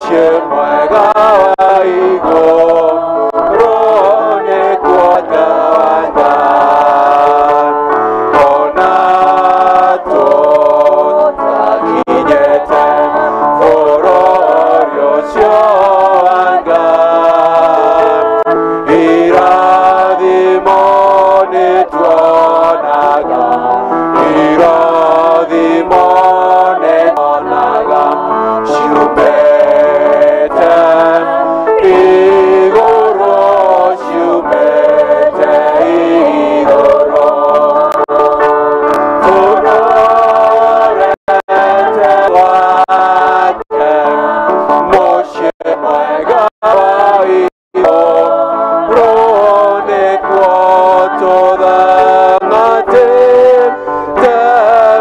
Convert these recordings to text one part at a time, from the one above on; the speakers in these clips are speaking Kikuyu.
Mwega wa igũrũ nĩkuo Ngai, ona tũtakinyĩte bũrũri ũcio wa Ngai, irathimo nĩtuonaga, irathimo nĩtuonaga ciumĩte igũrũ, ciumĩte igũrũ. Tũrorete gwake, mũciĩ mwega wa igũrũ nĩkuo tũthangatĩte,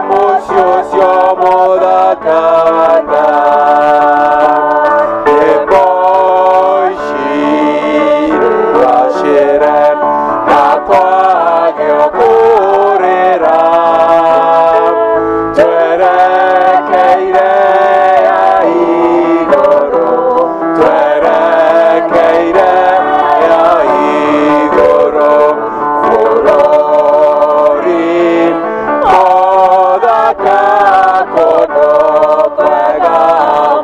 mũciĩ ũcio mũthaka wa Ngai. Nyĩmbo ici ngacĩre na kwage kũrĩra, twerekeire ya igũrũ, twerekeire ya igũrũ, bũrũri mũthaka kũndũ kwega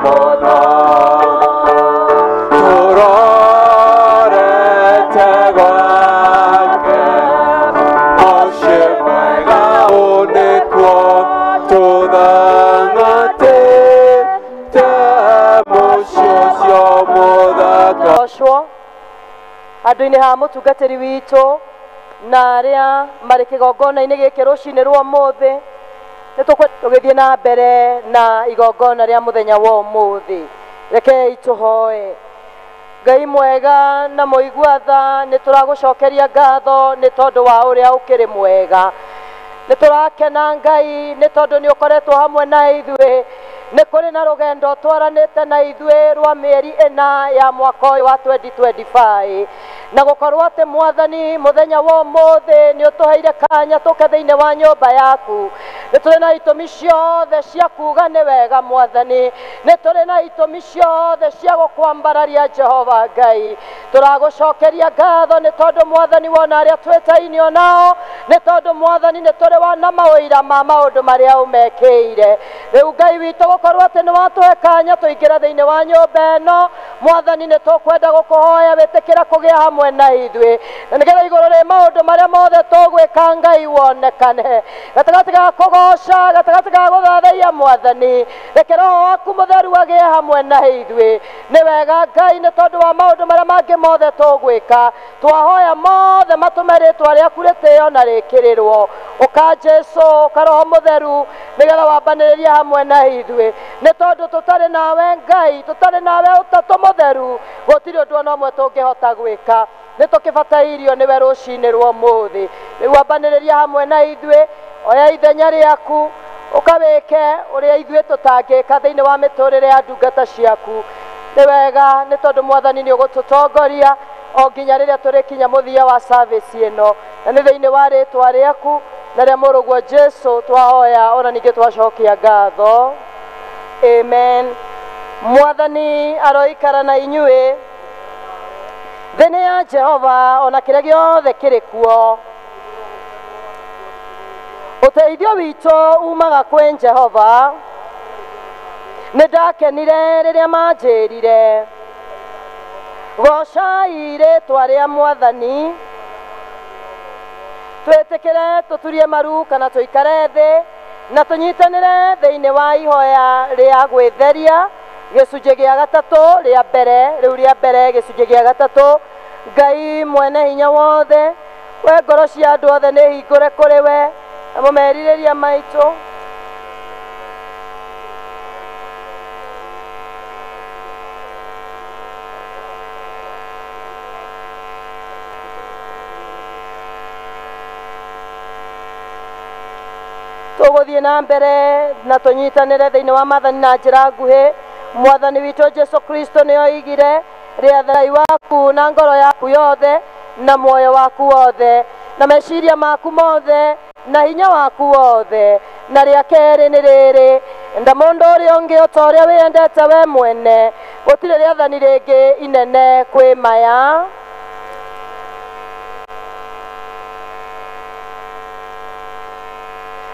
mũno. Tũrorete gwake, mũciĩ mwega nĩkuo tũthangatĩte, mũciĩ ũcio mũthaka. Gocwo handũ-inĩ ha mũtungatĩri witũ na arĩa marĩ kĩgongona-inĩ gĩkĩ rũcinĩ rwa ũmũthĩ, nĩ tũgĩthiĩ na mbere na igongona rĩa mũthenya wa ũmũthĩ. Rekei tũhoe. Ngai mwega na mũigua tha, nĩ tũragũcokeria ngatho nĩ tondũ wa ũrĩa ũkĩrĩ mwega. Nĩ tũrakena Ngai nĩ tondũ nĩ ũkoretwo hamwe na ithuĩ. Nĩ kũrĩ na rũgendo twaranĩte na ithuĩ rwa mĩeri ĩna ya mwaka ũyũ wa 2025, na gũkorwo atĩ Mwathani mũthenya wa ũmũthĩ nĩ ũtũheire kanya tũke thĩinĩ wa nyũmba yaku. Nĩ tũrĩ na itũmi ciothe cia kuga nĩ wega Mwathani, nĩ tũrĩ na itũmi ciothe cia gũkwambararia Jehova Ngai. Tũragũcokeria ngatho nĩ tondũ Mwathani wona arĩa twĩtainio nao, nĩ tondũ Mwathani nĩ tũrĩ wona maũira ma maũndũ marĩa ũmekĩire. Rĩu Ngai witũ gũkorwo atĩ nĩ watũhe kanya tũingĩre thĩinĩ wa nyũmba ĩno, Mwathani nĩ tũkwenda gũkũhoya wĩtĩkĩra kũgĩa hamwe na ithuĩ, na nĩgetha igũrũ rĩ maũndũ marĩa mothe tũgwĩka Ngai wonekane gatagatĩ ga kũgoca, gatagatĩ ga gũthathaiya Mwathani, reke Roho waku mũtheru agĩe hamwe na ithuĩ. Nĩ wega Ngai nĩ tondũ wa maũndũ marĩa mangĩ mothe tũgwĩka, twahoya mothe matũme rĩtwa rĩaku rĩtĩo na rĩkĩrĩrwo. Ũka Jesu, ũka Roho mũtheru, nĩgetha wambanĩrĩrie hamwe na ithuĩ, nĩ tondũ tũtarĩ nawe Ngai, tũtarĩ nawe ũtatũ mũtheru, gũtirĩ ũndũ ona ũmwe tũngĩhota gwĩka. Nĩ tũkĩbatairio nĩwe rũcinĩ rwa ũmũthĩ. Rĩu ambanĩrĩria hamwe na ithuĩ, oya ithenya rĩaku, ũkawĩke ũrĩa ithuĩ tũtangĩka thĩinĩ wa mĩtũrĩre ya ndungata ciaku. Nĩ wega nĩ tondũ Mwathani nĩ ũgũtũtongoria o nginya rĩrĩa tũrĩkinya mũthia wa service ĩno, na nĩ thĩinĩ wa rĩtwa rĩaku na rĩa mũrũguo Jesu twahoya ona ningĩ twacokia ngatho. Amen. Mwathani aroikara na inyuĩ. Thĩ nĩ ya Jehova ona kĩrĩa gĩothe kĩrĩ kuo. Ũteithio witũ umaga kwĩ Jehova. Nĩ ndakenire rĩrĩa manjĩrire, gocai rĩtwa rĩa Mwathani. Twĩtĩkĩre tũturie maru kana tũikare thĩ na tũnyitanĩre thĩinĩ wa ihoya rĩa gwĩtheria, gĩcunjĩ gĩa gatatũ rĩa mbere, rĩu rĩa mbere gĩcunjĩ gĩa gatatũ. Ngai mwene hinya wothe, we ngoro cia andũ othe nĩ hingũre kũrĩ we, namo merirĩria maitũ tũgũthiĩ na mbere na tũnyitanĩre thĩinĩ wa maathani na njĩra nguhĩ. Mwathani witũ Jesu Kristo nĩ oigire, rĩatha Ngai waku na ngoro yaku yothe na muoyo waku wothe na meciria maku mothe na hinya waku wothe. Na rĩa kerĩ nĩ rĩrĩ, Enda mũndũ ũrĩa ũngĩ o ta ũrĩa wĩyendete we mwene. Gũtirĩ rĩathani rĩngĩ inene kwĩ maya.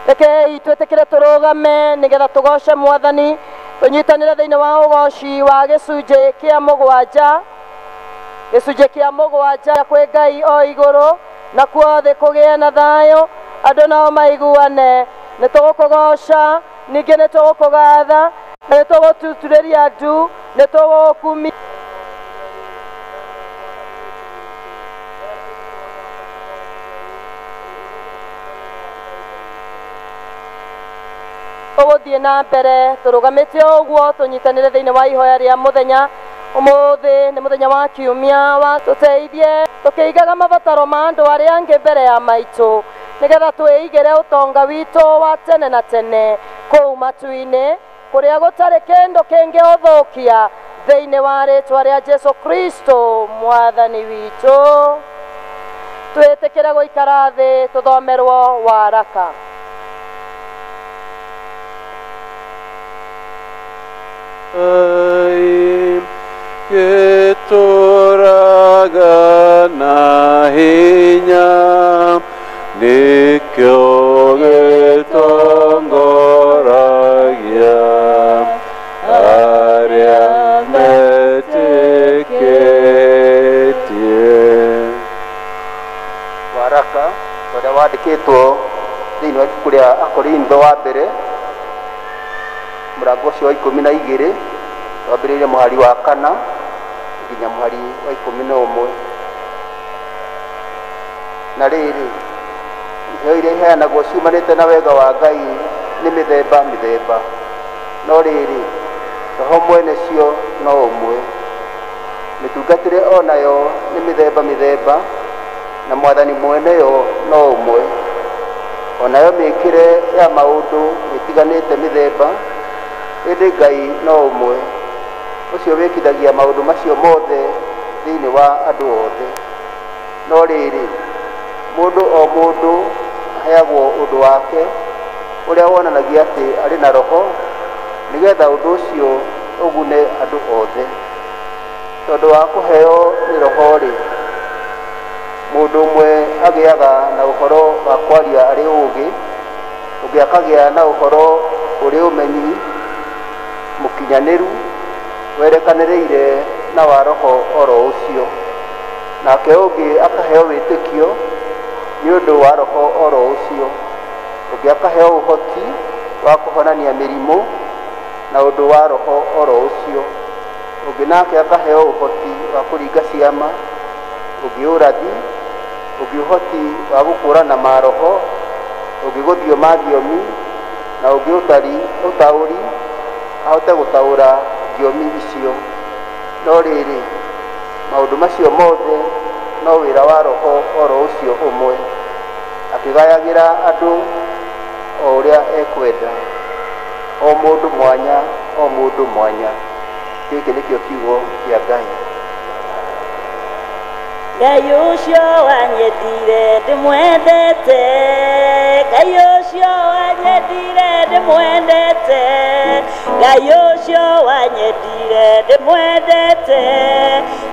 Rekei twĩtĩkĩre tũrũgame nĩgetha tũgoce Mwathani, tũnyitanĩre thĩinĩ wa ũgoci wa gĩcunjĩ kĩa mũgwanja. Gĩcunjĩ kĩa mũgwanja kwĩ Ngai o igũrũ na kuo thĩ kũgĩe na thayũ, andũ nao maiguane. Nĩ tũgũkũgoca, ningĩ nĩ tũgũkũgatha, na nĩ tũgũtuturĩria ndu, nĩ tũgũgũkumia. Tũgũthiĩ na mbere tũrũgamĩte o ũguo, tũnyitanĩre thĩinĩ wa ihoya rĩa mũthenya. Ũmũthĩ nĩ mũthenya wa kiumia wa tũteithie tũkĩigaga mabataro ma andũ arĩa angĩ mbere ya maitũ, nĩgetha twĩigĩre ũtonga witũ wa tene na tene kũu matu-inĩ, kũrĩa gũtarĩ kĩndũ kĩngĩũthũkia, thĩinĩ wa rĩtwa rĩa Jesu Kristo Mwathani witũ. Twĩtĩkĩre gũikara thĩ tũthomerwo waraka. Gĩtũraga na hinya, nĩkĩo gĩtongoragia arĩa metĩkĩtie. Waraka ũrĩa wandĩkĩtwo thĩinĩ wa ibuku rĩa Akorintho wa mbere mũrango ũcio wa 12 wambĩrĩirie mũhari wa 4 nginya mũhari wa 11. Na rĩrĩ, iheo iria iheanagwo ciumanĩte na wega wa Ngai nĩ mĩthemba mĩthemba, no rĩrĩ, Roho mwene cio no ũmwe. Mĩtungatĩre o nayo nĩ mĩthemba mĩthemba, na Mwathani mwene yo no ũmwe. O nayo mĩĩkĩre ya maũndũ ĩtiganĩte mĩthemba, ĩndĩ Ngai no ũmwe, ũcio wĩkithagia maũndũ macio mothe thĩinĩ wa andũ othe. No rĩrĩ, mũndũ o mũndũ aheagwo ũndũ wake ũrĩa wonanagia atĩ arĩ na Roho, nĩgetha ũndũ ũcio ũgune andũ othe. Tondũ wa kũheo nĩ Roho-rĩ, mũndũ ũmwe agĩaga na ũhoro wa kwaria arĩ ũũgĩ, ũngĩ akagĩa na ũhoro ũrĩ ũmenyi mũkinyanĩru werekanĩrĩire na wa Roho oro ũcio, nake ũngĩ akaheo wĩtĩkio nĩ ũndũ wa Roho oro ũcio, ũngĩ akaheo ũhoti wa kũhonania mĩrimũ na ũndũ wa Roho oro ũcio, ũngĩ nake akaheo ũhoti wa kũringa ciama, ũngĩ ũrathi, ũngĩ ũhoti wa gũkũũrana maroho, ũngĩ gũthioma thiomi, na ũngĩ ũtaũri ahote gũtaũra thiomi icio. No rĩrĩ, maũndũ macio mothe no wĩra wa Roho oro ũcio ũmwe, akĩgayagĩra andũ o ũrĩa ekwenda, o mũndũ mwanya o mũndũ mwanya. Gĩkĩ nĩkĩo kiugo kĩa Ngai. Ngai ũcio wanyendire ndĩmwendete, Ngai ũcio wanyendire ndĩmwendete, Ngai ũcio wanyendire ndĩmwendete,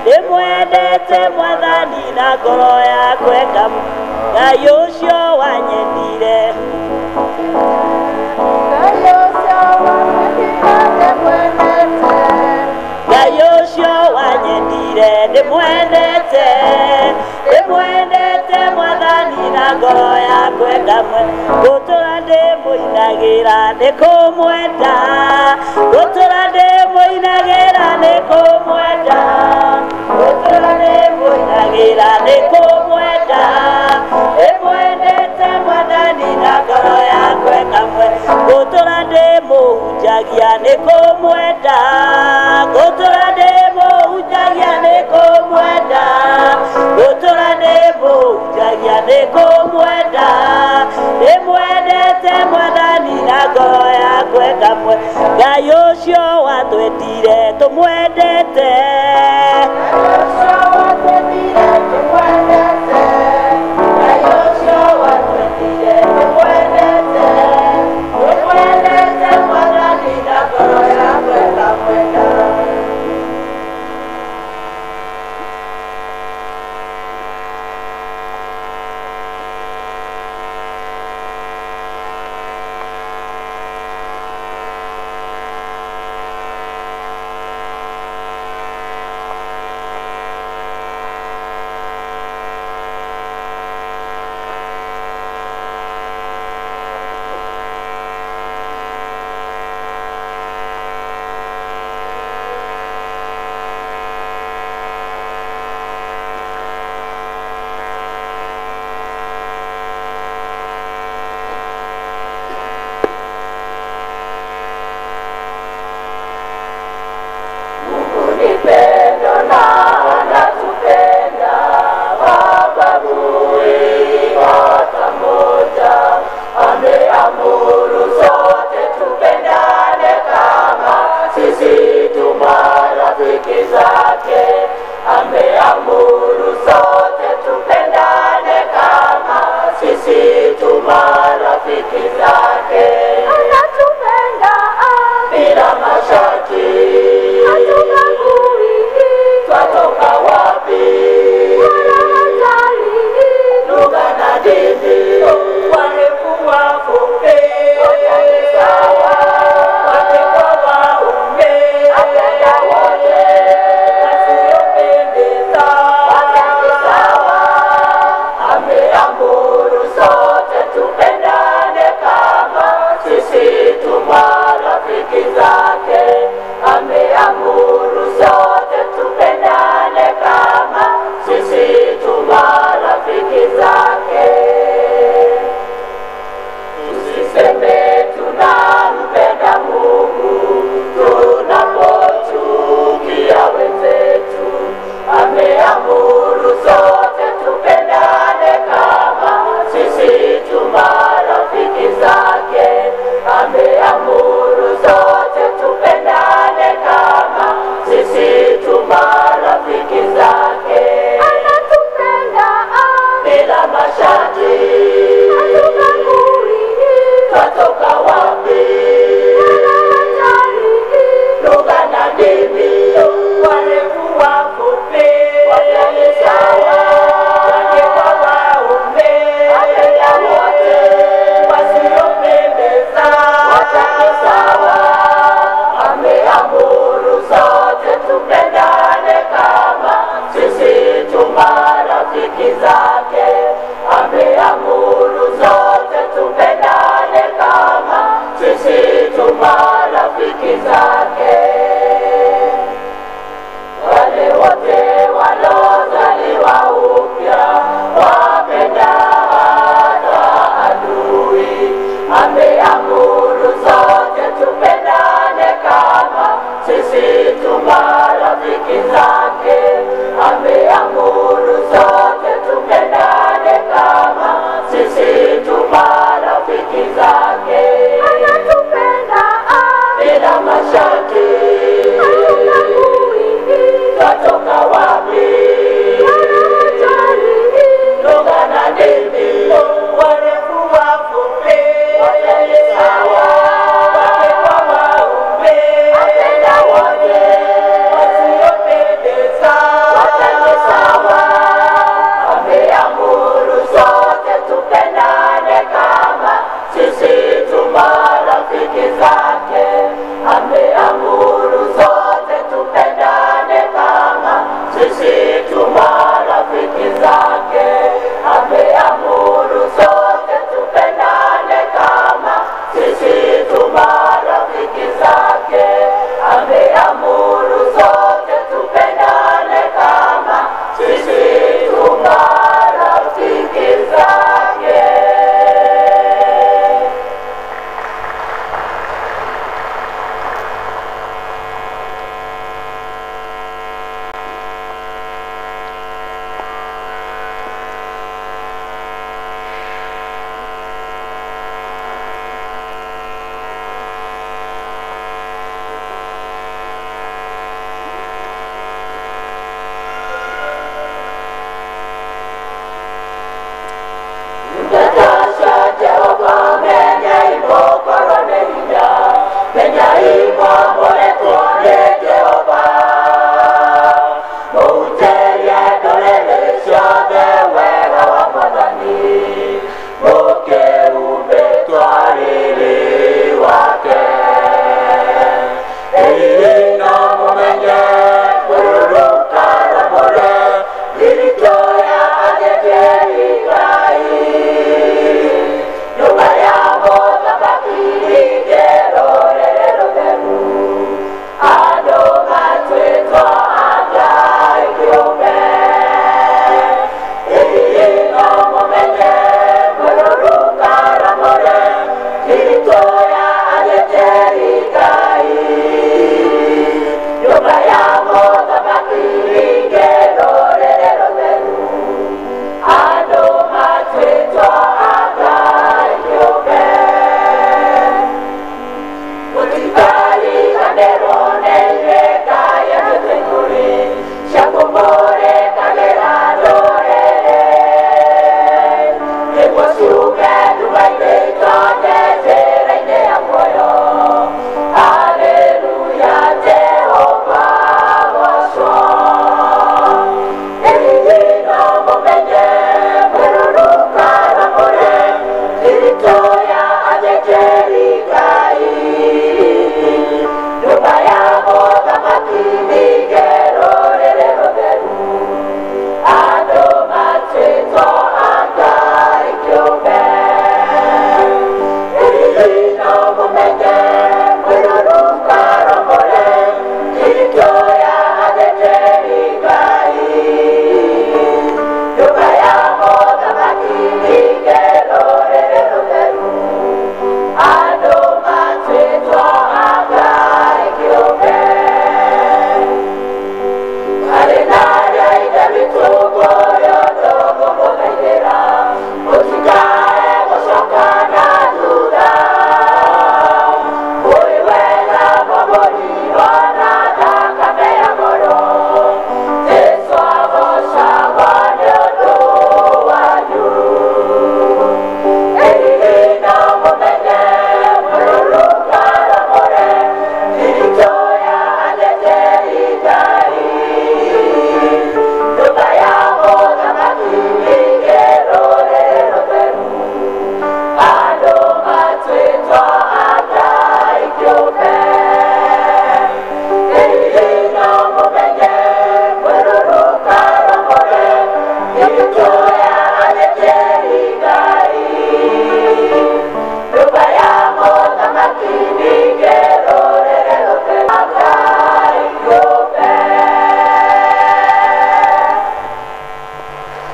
ndĩmwendete Mwathani na ngoro yakwa ĩkamũ. Ngai ũcio wanyendire, Ngai ũcio wanyendire ndĩmwendete, Ngai ũcio wanyendire ndĩmwendete, ndĩmwendete Mwathani na ngoro yakwa ĩkamwe. Ngũtũra ndĩmũinagĩra nĩ kũmwenda, ngũtũra ndĩmũinagĩra nĩ kũmwenda, ngũtũra ndĩmũinagĩra nĩ kũmwenda, ndĩmwendete Mwathani na ngoro yakwa ĩkamwe. Ngũtũra ndĩmũhunjagia nĩ kũmwenda, ngũtũra ndĩmũhunjagia nĩ kũmwenda, ngũtũra ndĩmũhunjagia nĩ kũmwenda, ndĩmwendete Mwathani na ngoro yakwa ĩkamwe. Ngai ũcio watwendire tũmwendete, Ngai ũcio watwendire tũmwendete, Ngai ũcio watwendire tũmwendete, tũmwendete Mwathani.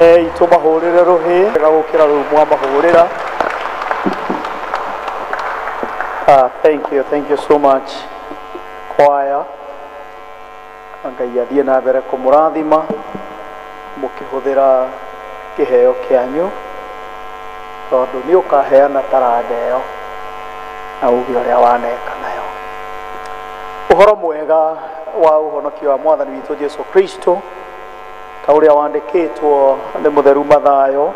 Tũmahũrĩre rũhĩ gũkĩra rũu mwamahũrĩra. Thank you so much choir. Ngai athiĩ na mbere kũmũrathima mũkĩhũthĩra kĩheo kĩanyu, tondũ nĩ ũkaheana taranda ĩyo na uge ũrĩa waneka nayo. Ũhoro mwega wa ũhonokio wa Mwathani witũ Jesu Kristo ta ũrĩa wandĩkĩtwo nĩ mũtheru Mathayo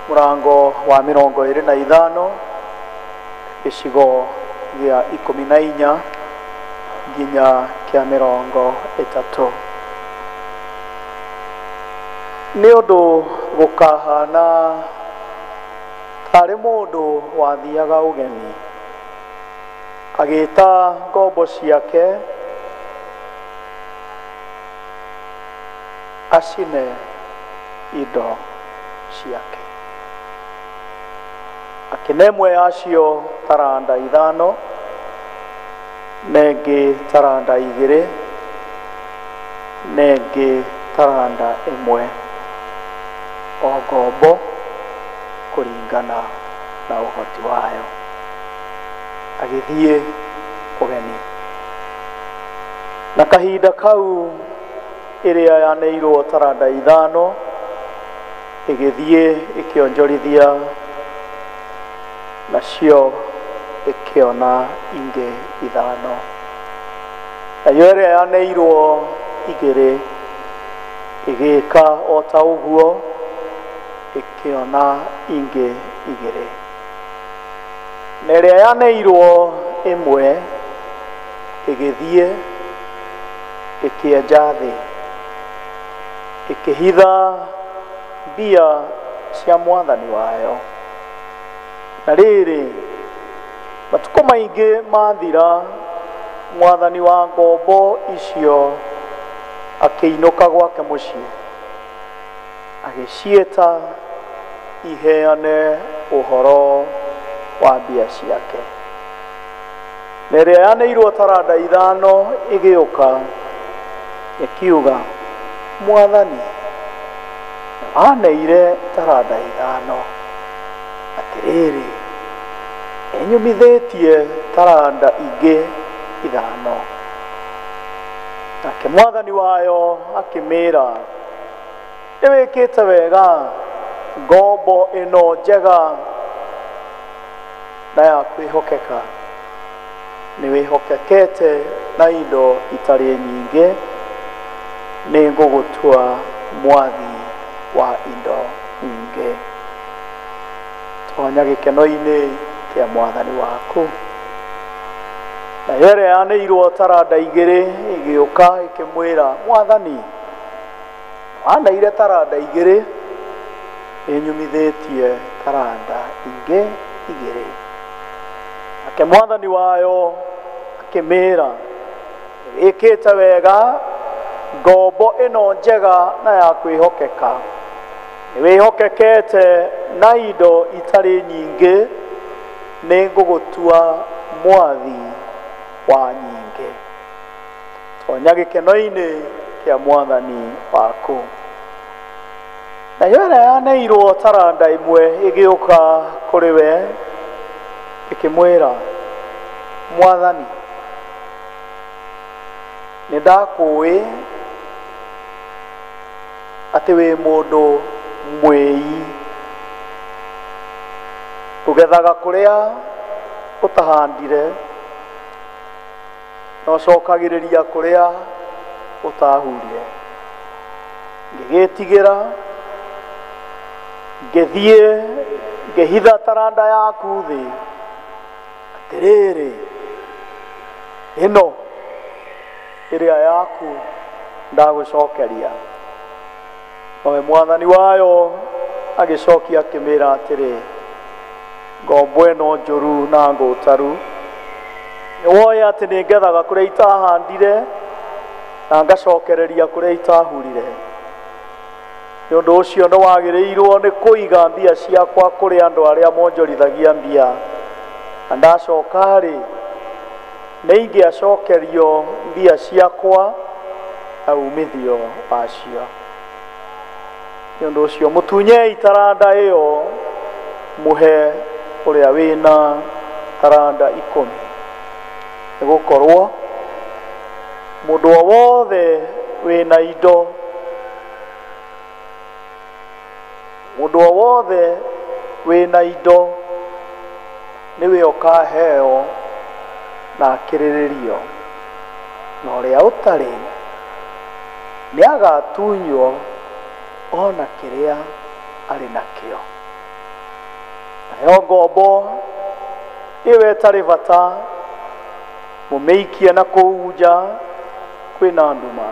mũrango wa 25 gĩcigo gĩa 14 nginya kĩa 30. Nĩ ũndũ gũkahana tarĩ mũndũ wathiaga ũgeni agĩta ngombo ciake acine indo ciake. Akĩne ĩmwe yacio taranda 5, na ĩngĩ taranda 2, na ĩngĩ taranda 1, o ngombo kũringana na ũhoti wayo. Agĩthiĩ ũgeni. Na kahinda kau ĩrĩa yaneirwo taranda 5 ĩgĩthiĩ ĩkĩonjorithia, nacio ĩkĩona ingĩ 5. Nayo ĩrĩa yaneirwo 2 ĩgĩka o ta ũguo, ĩkĩona ingĩ 2. Na ĩrĩa yaneirwo 1 ĩgĩthiĩ ĩkĩenja thĩ, ĩkĩhitha mbia cia mwathani wayo. Na rĩrĩ, matukũ maingĩ mathira, mwathani wa ngombo icio akĩinũka gwake mũciĩ, agĩciĩta iheane ũhoro wa mbia ciake. Na ĩrĩa yaneirwo taranda 5 ĩgĩũka ĩkiuga, Mwathani, waneire taranda 5, atĩrĩrĩ, nĩnyumithĩtie taranda ingĩ 5. Nake mwathani wayo akĩmĩra, nĩwĩkĩte wega, ngombo ĩno njega na ya kwĩhokeka. Nĩwĩhokekete na indo itarĩ nyingĩ, nĩngũgũtua mwathi wa indo nyingĩ. Tonya gĩkeno-inĩ kĩa mwathani waku. Nayo ĩrĩa yaneirwo taranda 2 ĩgĩũka ĩkĩmwĩra, Mwathani, waneire taranda 2, nĩnyumithĩtie taranda ingĩ 2. Nake mwathani wayo akĩmĩra, ĩkĩte wega, ngombo ĩno njega na ya kwĩhokeka. Nĩwĩhokekete na indo itarĩ nyingĩ, nĩngũgũtua mwathi wa nyingĩ. Tonya gĩkeno-inĩ kĩa mwathani waku. Nayo ĩrĩa yaneirwo taranda 1 ĩgĩũka kũrĩ we ĩkĩmwĩra, Mwathani, nĩndakũĩ atĩ wĩ mũndũ mwĩi, ũgethaga kũrĩa ũtahandire na ũcokagĩrĩria kũrĩa ũtahurire. Ngĩgĩtigĩra, ngĩthiĩ ngĩhitha taranda yaku thĩ. Atĩrĩrĩ, ĩno ĩrĩa yaku ndagũcokeria. Nowe mwathani wayo agĩcokia akĩmĩra atĩrĩ, ngombo ĩno njũru na ngũtaru, nĩwoĩ atĩ nĩngethaga kũrĩa itahandire na ngacokereria kũrĩa itahurire. Nĩ ũndũ ũcio nĩwagĩrĩirwo nĩ kũiga mbia ciakwa kũrĩ andũ arĩa monjorithagia mbia, na ndacoka-rĩ, nĩingĩacokerio mbia ciakwa na umithio wacio. Nĩ ũndũ ũcio mũtunyei taranda ĩyo mũhe ũrĩa wĩna taranda 10, nĩgũkorwo mũndũ o wothe wĩna indo, mũndũ o wothe wĩna indo nĩwe ũkaheo na akĩrĩrĩrio, na ũrĩa ũtarĩ nĩagatunywo ona kĩrĩa arĩ nakĩo. Nayo ngombo ĩyo ĩtarĩ bata mũmĩikie na kũu nja kwĩna nduma,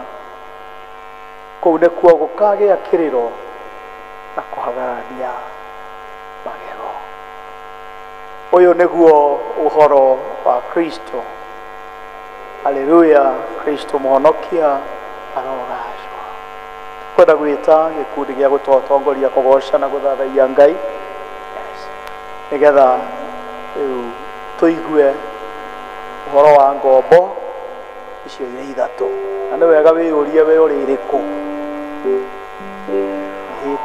kũu nĩkuo gũkagĩa kĩrĩro na kũhagarania magego. Ũyũ nĩguo ũhoro wa Kristo. Haleluya! Kristo mũhonokia arogacwo. Kwenda gwĩta gĩkundi gĩa gũtũtongoria kũgoca na gũthathaiya Ngai nĩgetha rĩu tũigue ũhoro wa ngombo icio irĩ ithatũ. Na nĩ wega wĩyũrie we ũrĩ ĩrĩkũ,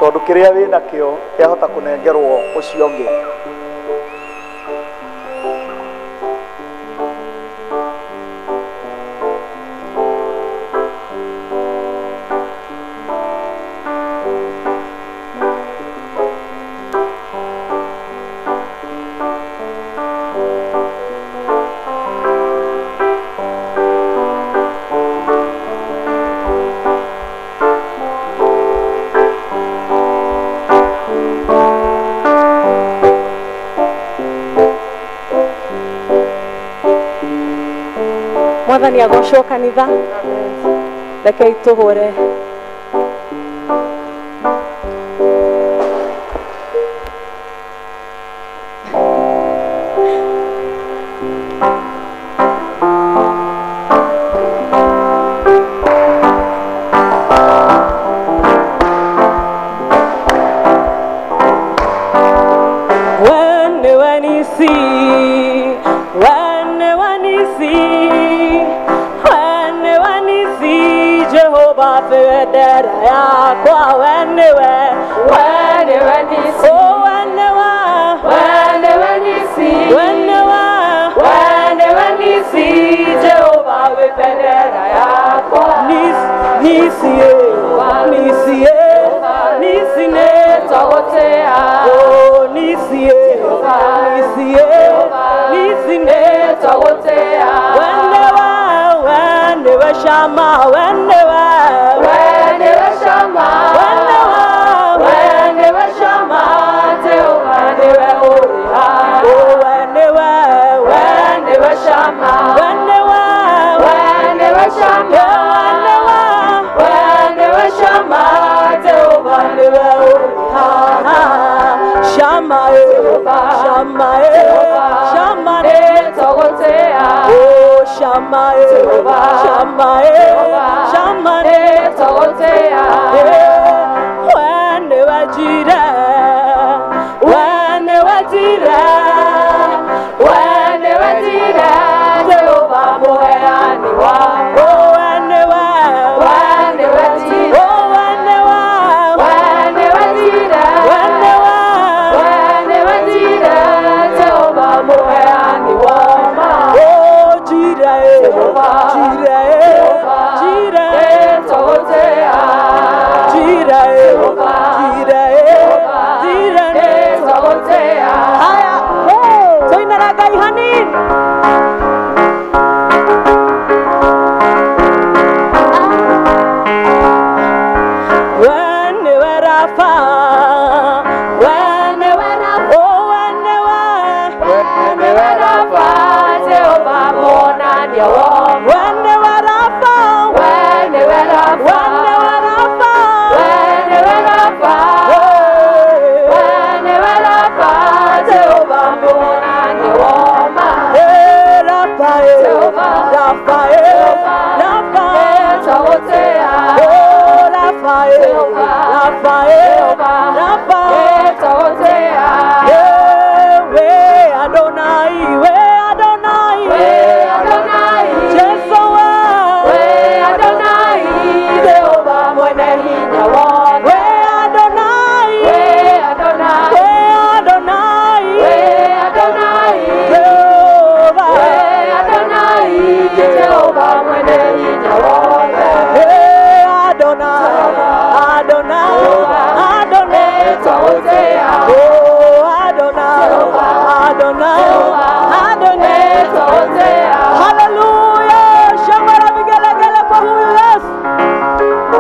tondũ kĩrĩa wĩnakĩo kĩahota kũnengerwo ũcio ũngĩ. Mwathani agocwo kanitha, rekei tũhũre Jira, Jira, Oh Adonai, Adonai, Adonai. Hallelujah. Shangwe na vigelegele kwa huyu Yesu.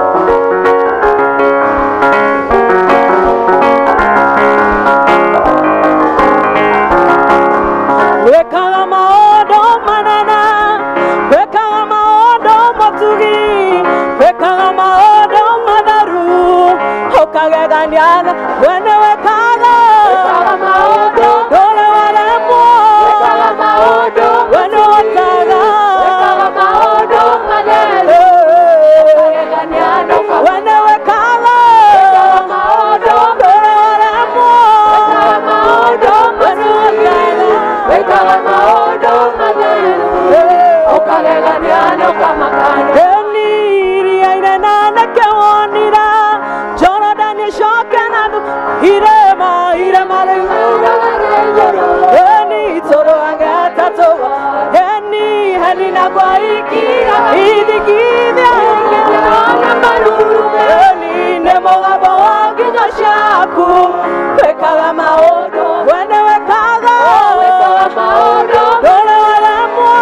Wekaga maũndũ manene, wekaga maũndũ matugi, wekaga maũndũ matheru, ũkagegania we nĩ wekaga ndũrĩ waremwo, we nĩ ũhotaga, we nĩ wekaga ndũrĩ waremwo, we nĩ ũhotaga. Eniria inene kewonira Jorodani icoke na irema irema rĩu eni tũrũage tũa eni heni na kwa ikira ithigithia eni nĩ mũgambo wa nginyo ciaku wĩkaga maũndũ we nĩ wĩkaga ndũrĩ waremwo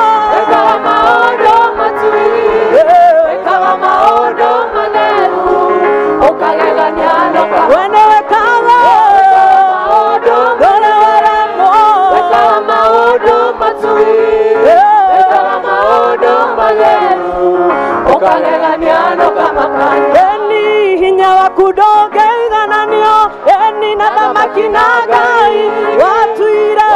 we nĩ wĩkaga ndũrĩ waremwo eni hinya waku ndũngĩigananio eni na thamaki na Ngai watuire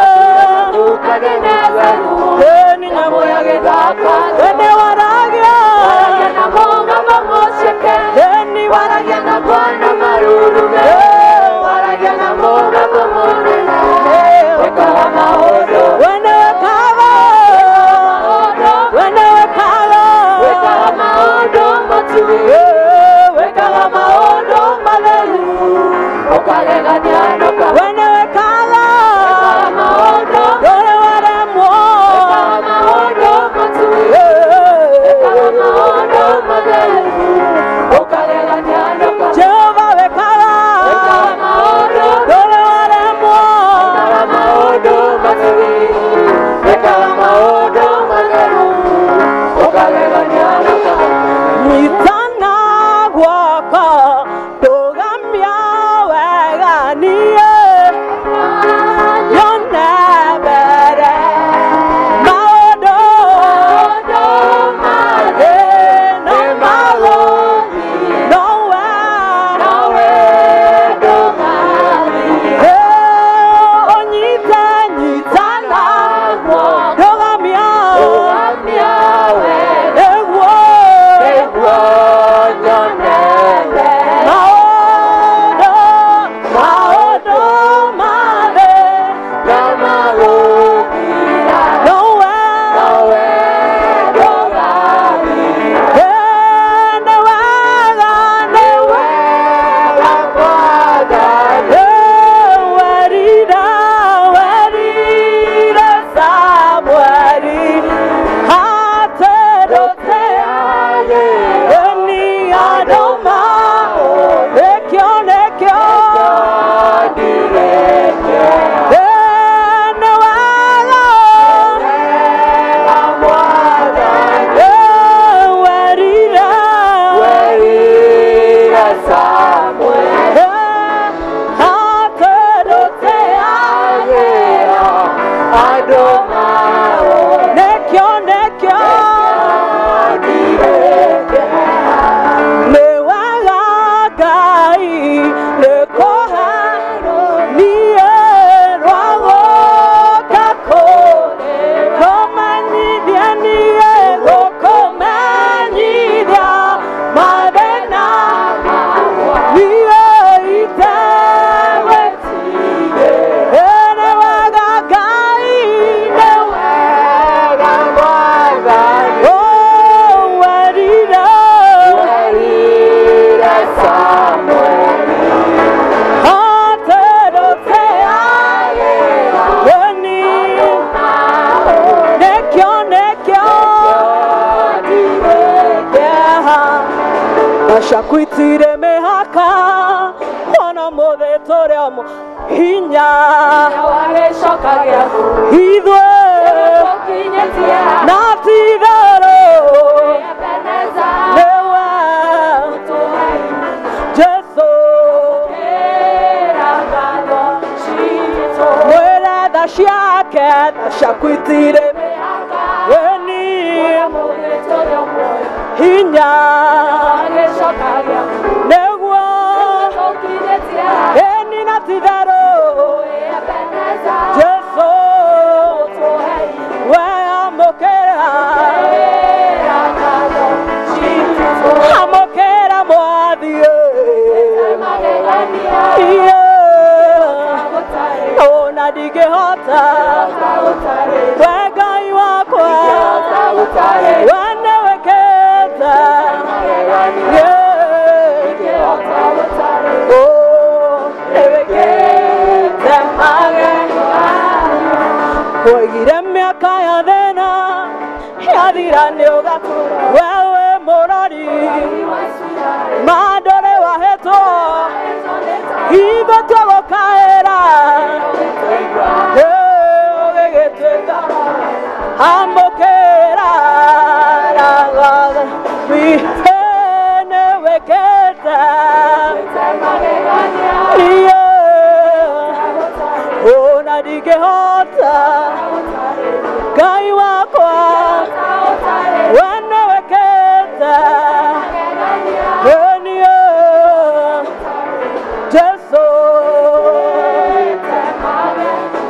eni nyamũ ya gĩthaka we nĩ waragia eni waragia na Bwana marurume waragia na mũgambo mũnene wĩkaga maũndũ we nĩ wĩkaga we nĩ wĩkaga wĩkaga maũndũ matheru we nĩ wĩkaga ndũrĩ waremwo Jehova wĩkaga ndũrĩ waremwo nyitana gwakwa ndũgamia wega niĩ nyone mbere maũndũ no nowe ũnyite nyitana ndũgamia ĩguo Ciaku itirĩ mĩhaka ona mũthĩ tũrĩ o hinya ithuĩ na ti-itherũ nĩwe Jesũ mwĩre tha ciake tha ciaku itirĩ weni hinya nĩguo eni na ti-itherũ Jesũ we amũkĩra amũkĩra mwathi ona ndingĩhota we Ngai wakwa we nĩwĩkĩte nĩwĩkĩte woigire mĩaka ya thĩna yathira nĩũgatũra wewe mũrori mandore wahetwo ithuĩ twagũkaĩra ũgĩgĩtuĩka amũkĩra nĩwĩkĩte ona ndingĩhota Ngai wakwa we nĩwĩkĩte niĩ Jesũ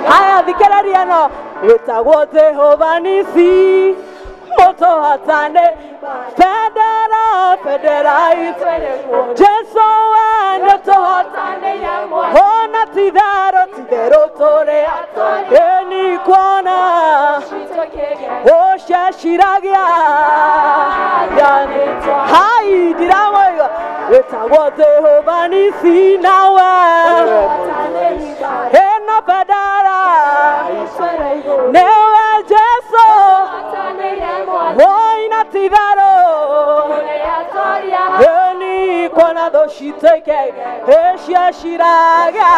haya thikĩrĩria no wĩtagwo Jehova Nisi mũtũhatane bendera bendera itũ Jesũ we nĩtũhotanĩire ona ti-itherũ ti-itherũ tũrĩ ĩni kuona ũceciragia hai ndiramoiga wĩtagwo Jehova Nisi nawe ĩno bendera nĩwe Jesũ woina ti-itherũ ĩni kuona thũ citũ ĩcieciragia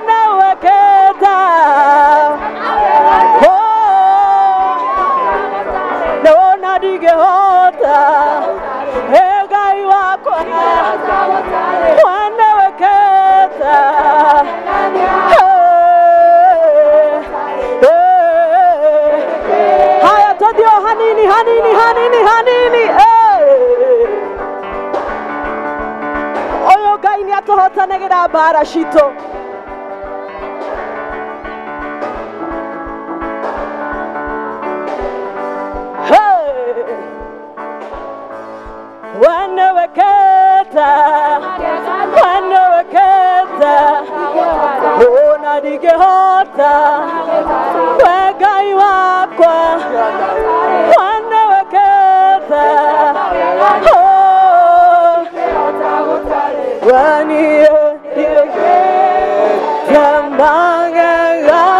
nĩwĩkĩte nĩwona ndingĩhota Ngai wakwa we nĩwĩkĩte haya tũthiĩ o hanini hanini hanini hanini ũyũ Ngai nĩatũhotanagĩra mbara citũ. We nĩwĩkĩte we nĩwĩkĩte ona ndingĩhota we Ngai wakwa we nĩwĩkĩte we niĩ ndiĩkĩte magegania.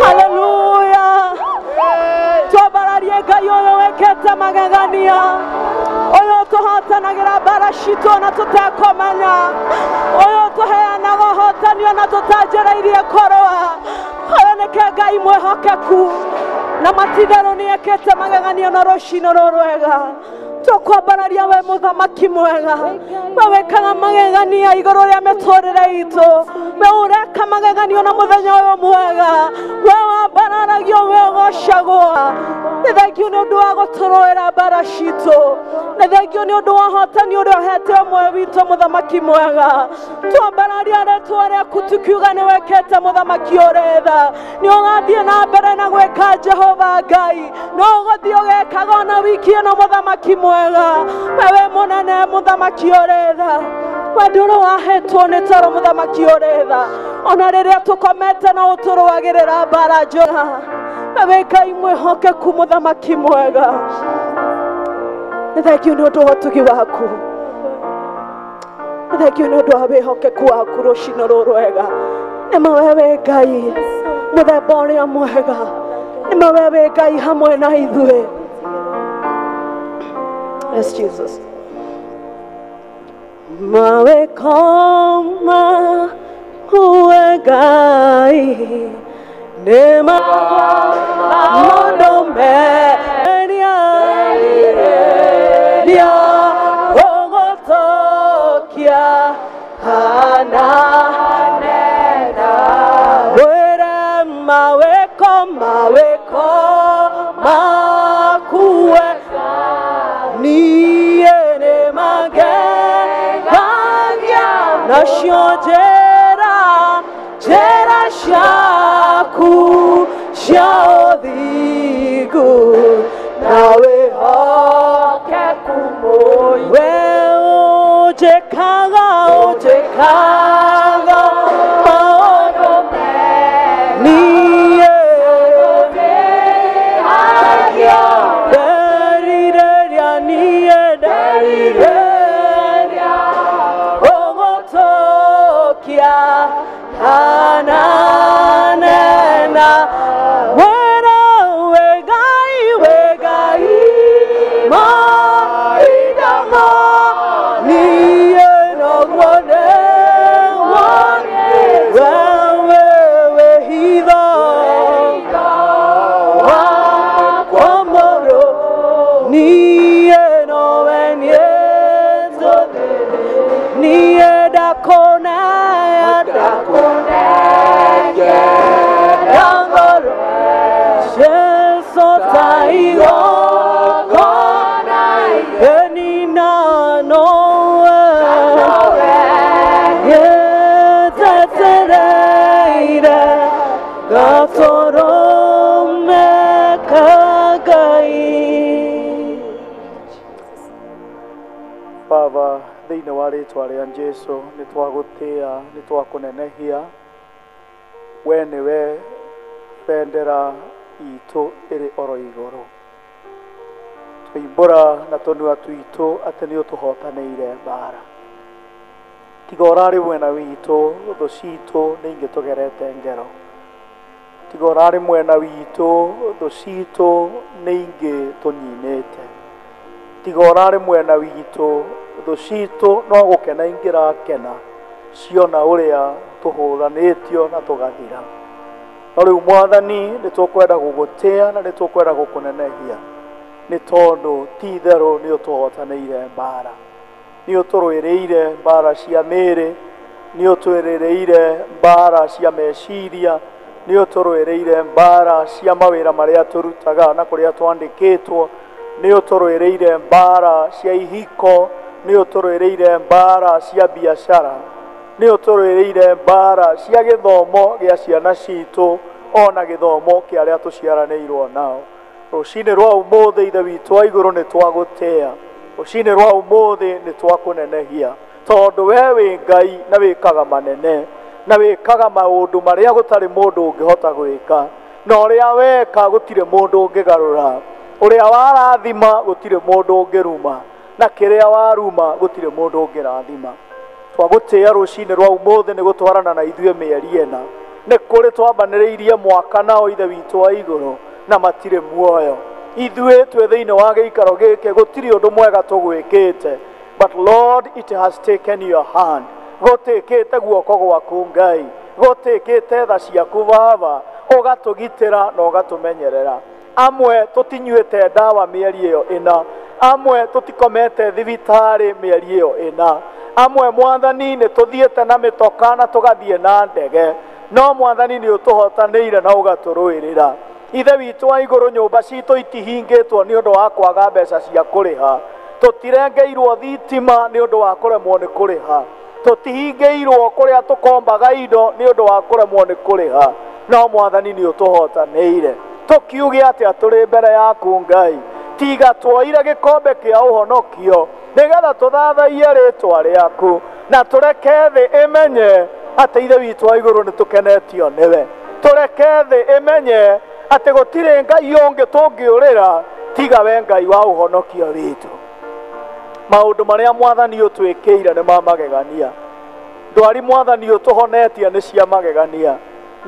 Haleluya twambararie Ngai ũyũ wĩkĩte magegania ũyũ tũhotanagĩra mbara citũ ona tũtekũmenya ũyũ tũheanaga ũhotani ona tũtanjĩrĩirie kũrũa ũyũ nĩke Ngai mwĩhokeku na matitherũ nĩekĩte magegania na rũcinĩ rũrũ rwega tũkwambararia we mũthamaki mwega we wĩkaga magegania igũrũ rĩa mĩtũrĩre itũ we ũreka mageganio na mũthenya ũyũ mwega we wambararagio we ũgocagwo nĩ thengio nĩ ũndũ wa gũtũrũĩra mbara citũ nĩ thengio nĩ ũndũ wa ũhotani ũrĩa ũhete ũmwe witũ mũthamaki mwega twambararia rĩtwa rĩaku tukiuga nĩ wĩkĩte mũthamaki ũrĩ tha nĩ ũgathiĩ na mbere na gwĩka Jehova Ngai no ũgũthiĩ ũgekaga ona wiki ĩno mũthamaki mwega wewe mũnene mũthamaki ũrĩ tha we ndũrĩ wahetwo nĩ toro mũthamaki ũrĩ tha ona rĩrĩa tũkomete no ũtũrũagĩrĩra mbara njũra wewe Ngai mwĩhokeku mũthamaki mwega nĩ thengio nĩ ũndũ wa ũtugi waku nĩ thengio nĩ ũndũ wa wĩhokeku waku rũcinĩ rũrũ rwega nĩ ma wewe Ngai mũthemba ũrĩa mwega nĩ ma wewe Ngai hamwe na ithuĩ Yes, Jesus. Mawe koma uegai nema monome ria ogotokia hana nena wera mawe koma we koma kuwe niene magegagia nacio njĩra njĩra ciaku cia ũthingu na wĩhokeku we ũnjĩkaga ũnjĩkaga maũndũ niĩ nderirĩria niĩ nderirĩria ũgũtũkia kana nena wĩra wĩgai wĩgai maindamo niĩ noguo nĩguo wewe wĩhitho wakwa mũrũ niĩ nowe niĩ niĩ ndakũnea ndakũnengera ngoro Jesu ta igongona eni na nowe yetetereire gatũrũme ka Ngai. Baba thĩinĩ wa rĩtwa rĩa Jesu nĩ twagũtĩa nĩ twakũnenehia we nĩwe bendera itũ ĩrĩ oro igũrũ tũimbũra na tũnua twitũ atĩ nĩ ũtũhotanĩire mbara tiga ũrarĩ mwena witũ thũ citũ nĩ ingĩtũgerete ngero tiga ũrarĩ mwena witũ thũ citũ nĩ ingĩtũninĩte tiga ũrarĩ mwena witũ thũ citũ no gũkena ingĩrakena ciona ũrĩa tũhũranĩtio na tũgathira no rĩu mwathani nĩ tũkwenda gũgũtĩa na nĩ tũkwenda gũkũnenehia nĩ tondũ ti itherũ nĩ ũtũhotanĩire mbara nĩ ũtũrũĩrĩire mbara cia mĩĩrĩ nĩ ũtũrũĩrĩire mbara cia meciria nĩ ũtũrũĩrĩire mbara cia mawĩra marĩa tũrutaga na kũrĩa twandĩkĩtwo nĩ ũtũrũĩrĩire mbara cia ihiko nĩ ũtũrũĩrĩire mbara cia biacara nĩ ũtũrũĩrĩire mbara cia gĩthomo gĩa ciana citũ ona gĩthomo kĩa arĩa tũciaranĩirwo nao rũcinĩ rwa ũmũthĩ ithe witũ wa igũrũ nĩ twagũtĩa rũcinĩ rwa ũmũthĩ nĩ twakũnenehia tondũ we wĩ Ngai na wĩkaga manene na wĩkaga maũndũ marĩa gũtarĩ mũndũ ũngĩhota gwĩka na ũrĩa weka gũtirĩ mũndũ ũngĩgarũra ũrĩa warathima gũtirĩ mũndũ ũngĩruma na kĩrĩa waruma gũtirĩ mũndũ ũngĩrathima twagũtĩa rũcinĩ rwa ũmũthĩ nĩ gũtwarana na ithuĩ mĩeri ĩna nĩ kũrĩ twambanĩrĩirie mwaka nao ithe witũ wa igũrũ na matirĩ muoyo ithuĩ twĩ thĩinĩ wa gĩikaro gĩkĩ gũtirĩ ũndũ mwega tũgwĩkĩte but Lord it has taken your hand gũtĩkĩte guoko gwaku Ngai gũtĩkĩte tha ciaku Baba ũgatũgitĩra na ũgatũmenyerera amwe tũtinyuĩte ndawa mĩeri ĩyo ĩna amwe tũtikomete thibitarĩ mĩeri ĩyo ĩna amwe mwathani nĩ tũthiĩte na mĩtoka na tũgathiĩ na ndege no mwathani nĩ ũtũhotanĩire na ũgatũrũĩrĩra ithe witũ wa igũrũ nyũmba citũ itihingĩtwo nĩ ũndũ wa kwaga mbeca cia kũrĩha tũtirengeirwo thitima nĩ ũndũ wa kũremwo nĩ kũrĩha tũtihingĩirwo kũrĩa tũkombaga indo nĩ ũndũ wa kũremwo nĩ kũrĩha no mwathani nĩ ũtũhotanĩire tũkiuge atĩa tũrĩ mbere yaku Ngai tiga tuoire gĩkombe kĩa ũhonokio nĩgetha tũthathaiye rĩtwa rĩaku na tũreke thĩ ĩmenye atĩ ithe witũ wa igũrũ nĩ tũkenetio nĩwe tũreke thĩ ĩmenye atĩ gũtirĩ Ngai ũngĩ tũngĩũrĩra tiga we Ngai wa ũhonokio witũ maũndũ marĩa mwathani ũtwĩkĩire nĩ ma magegania ndwari mwathani ũtũhonetie nĩ cia magegania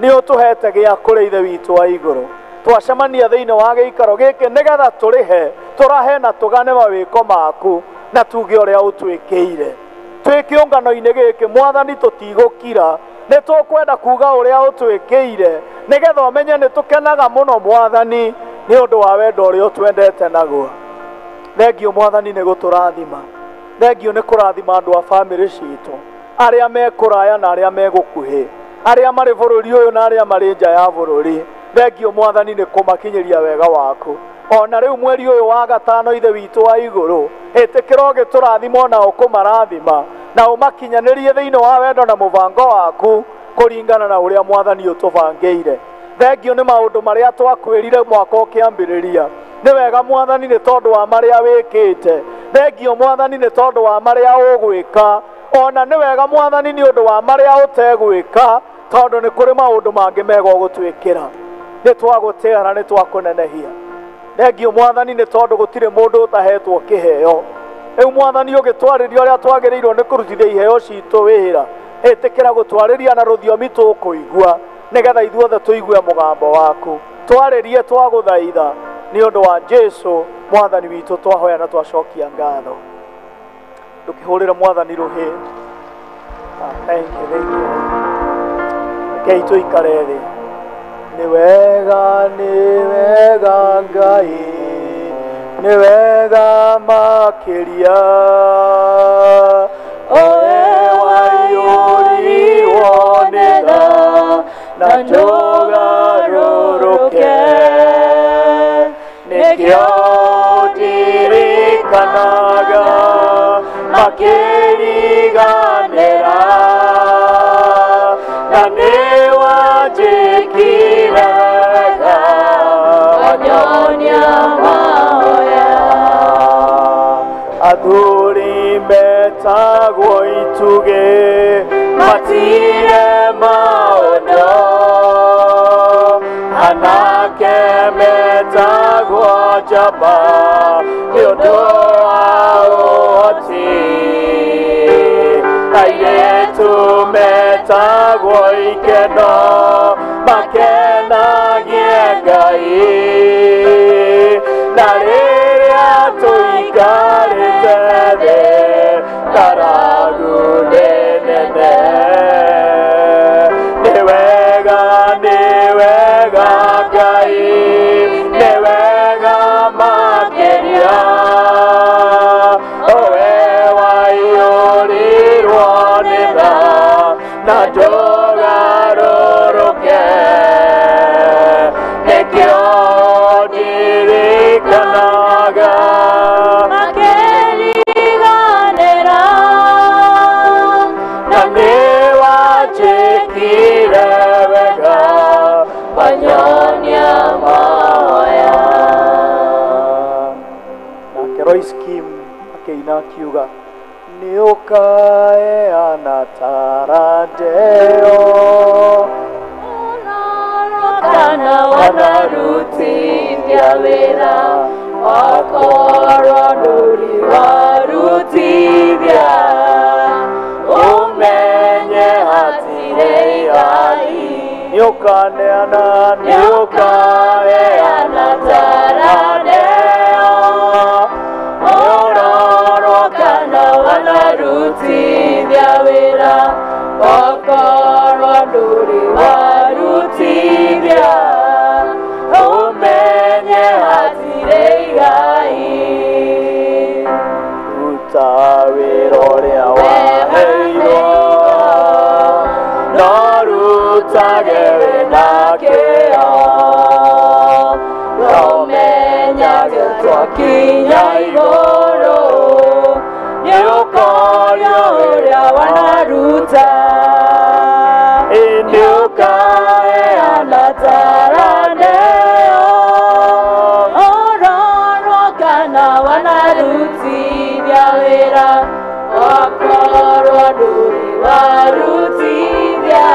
nĩ ũtũhete gĩa kũrĩa ithe witũ wa igũrũ Twacemania thĩinĩ wa gĩikaro gĩkĩ nĩgetha tũrĩhe tũrahe na tũgane mawĩko maku na tuge ũrĩa ũtwĩkĩire. Twĩ kĩũngano-inĩ gĩkĩ mwathani tũtigũkira, nĩ tũkwenda kuga ũrĩa ũtwĩkĩire nĩgetha ũmenye nĩ tũkenaga mũno mwathani nĩ ũndũ wa wendo ũrĩa ũtwendete naguo. Thengio mwathani nĩ gũtũrathima, thengio nĩ kũrathima andũ a bamĩrĩ citũ arĩa me kũraya na arĩa me gũkuhĩ, arĩa marĩ bũrũri ũyũ na arĩa marĩ nja ya bũrũri. Thengio mwathani nĩ kũmakinyĩria wega waku. Ona rĩu mweri ũyũ wa gatano ithe witũ wa igũrũ, ĩtĩkĩra ũgĩtũrathima ona ũkũmarathima na ũmakinyanĩrie thĩinĩ wa wendo na mũbango waku kũringana na ũrĩa mwathani ũtũbangĩire. Thengio nĩ maũndũ marĩa twakwĩrire mwaka ũkĩambĩrĩria. Nĩ wega mwathani nĩ tondũ wa marĩa wĩkĩte. Thengio mwathani nĩ tondũ wa marĩa ũgwĩka. Ona nĩ wega mwathani nĩ ũndũ wa marĩa ũtegwĩka, tondũ nĩ kũrĩ maũndũ mangĩ mega ũgũtwĩkĩra. Nĩ twagũtĩa na nĩ twakũnenehia. Thengio mwathani nĩ tondũ gũtirĩ mũndũ ũtahetwo kĩheo. Rĩu mwathani ũgĩtwarĩria ũrĩa twagĩrĩirwo nĩ kũrutithia iheo citũ wĩra, ĩtĩkĩra gũtwarĩria na rũthiomi tũkũigua nĩgetha ithuothe tũigue mũgambo waku. Twarĩrie twagũthaitha nĩ ũndũ wa Jesu mwathani witũ twahoya na twacokia ngatho. Ndũkĩhũrĩre mwathani rũhĩ. Thank you, thank you. Rekei tũikare thĩ. Nĩ wega, nĩ wega Ngai, nĩ wega makĩria. Oe waiyũrirwo nĩ tha na ndũgarũrũke, nĩkĩo ndirikanaga makĩriganĩra, na nĩ wanjĩkire wega wanyonia mahoya. Athuri metagwo itugĩ matire maũndũ, anake metagwo njamba nĩ ũndũ wa ũhoti, airĩtu metagwo ikeno makenagie Ngai, na rĩrĩa tũikarĩte thĩ ng'aragu nĩ nene. Nĩ wega, nĩ wega Ngai, nĩ wega makĩria. Owe waiyũrirwo nĩ tha na ndũgarũrũke, nĩkĩo ndirikanaga makĩriganĩra, na nĩ wanjĩkire wega wanyonia mahoya. Nake Royce Kim akĩina akiuga nĩ ũkaheana tarandeo Kana wanarutithia wĩra wakorwo ndũrĩ warutithia, ũmenye hatirĩ igai. Nĩ ũkaneana, nĩ ũkaheana tarandeo ũrorwo kana wanarutithia wĩra wakorwo ndũrĩ warutithia, ũmenye hatirĩ igai. Ruta wĩra ũrĩa waheirwo, no rutage wĩna kĩo, ũmenyage twakinya igũrũ nĩ ũkorio ũrĩa wanaruta. Nĩ ũkaheana tarandeo ũrorwo kana wanarutithia wĩra wakorwo ndũrĩ warutithia,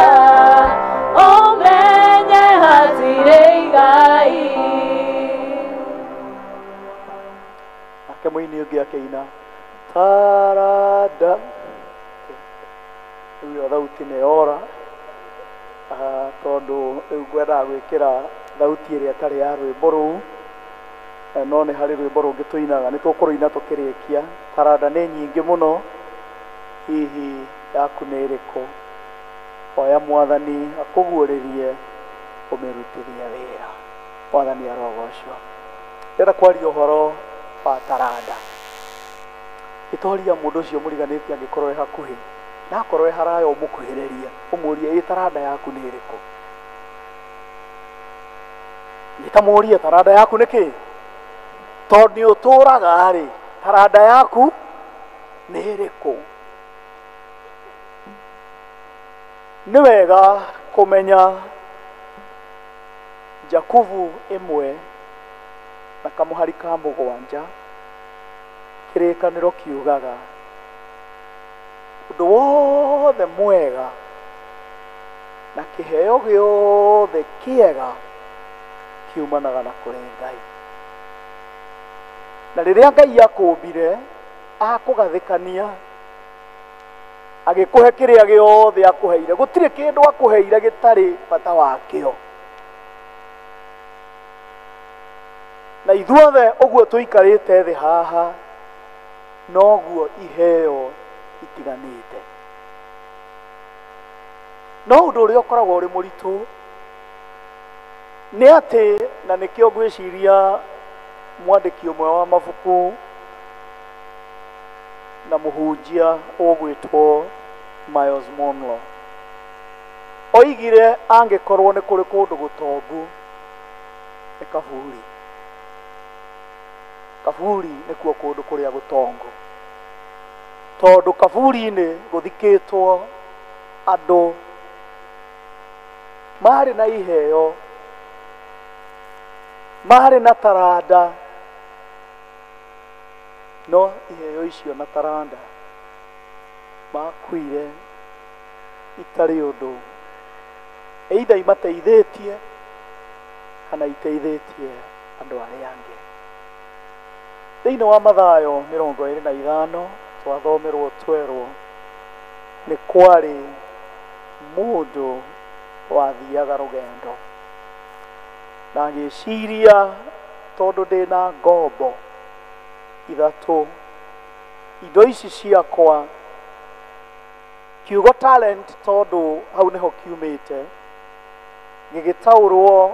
ũmenye hatirĩ igai. Nake mũini ũngĩ akĩina taranda. Rĩu ĩyo thauti nĩ yora, tondũ rĩu ngwendaga gwĩkĩra Thauti ĩrĩa ĩtarĩ ya rwĩmbo rũu, no nĩ harĩ rwĩmbo rũngĩ tũinaga, nĩ tũkũrũina tũkĩrĩkia. Taranda nĩ nyingĩ mũno, hihi yaku nĩ ĩrĩkũ? Oya Mwathani akũguũrĩrie, ũmĩrutithie wĩra. Mwathani arogocwo. Ndĩrenda kwaria ũhoro wa taranda. Ĩtoria mũndũ ũcio mũriganĩtie angĩkorwo e hakuhĩ, na akorwo e haraya ũmũkuhĩrĩrie, ũmũrie ĩ taranda yaku nĩ ĩrĩkũ? Nĩtamũrie taranda yaku nĩ kĩ? Tondũ nĩ ũtũraga rĩ, taranda yaku nĩ ĩrĩkũ? Nĩ wega kũmenya Jakubu 1 na kamũhari ka 7, kĩrĩkanĩro kiugaga ũndũ wothe mwega na kĩheo gĩothe kĩega kiumanaga na kũrĩ Ngai. Na rĩrĩa Ngai akũmbire, akũgathĩkania, agĩkũhe kĩrĩa gĩothe akũheire. Gũtirĩ kĩndũ akũheire gĩtarĩ bata wakĩo. Na ithuothe ũguo tũikarĩte thĩ haha, noguo iheo itiganĩte. No ũndũ ũrĩa ũkoragwo ũrĩ mũritũ nĩ atĩ, na nĩkĩo ngwĩciria mwandĩki ũmwe wa mabuku na mũhunjia ũgwĩtwo Myles Munroe oigire angĩkorwo nĩ kũrĩ kũndũ gũtongu nĩ kaburi. Kaburi nĩkuo kũndũ kũrĩa gũtongu, tondũ kaburi-inĩ gũthikĩtwo andũ marĩ na iheo, marĩ na taranda, no iheo icio na taranda makuire itarĩ ũndũ, either imateithĩtie kana iteithĩtie andũ arĩa angĩ. Thĩinĩ wa Mathayo 25 twathomerwo twerwo nĩ kwarĩ mũndũ wathiaga rũgendo na agĩciria, tondũ ndĩna ngombo 3, indo ici ciakwa, kiugo talent tondũ hau nĩho kiumĩte, gĩgĩtaũrwo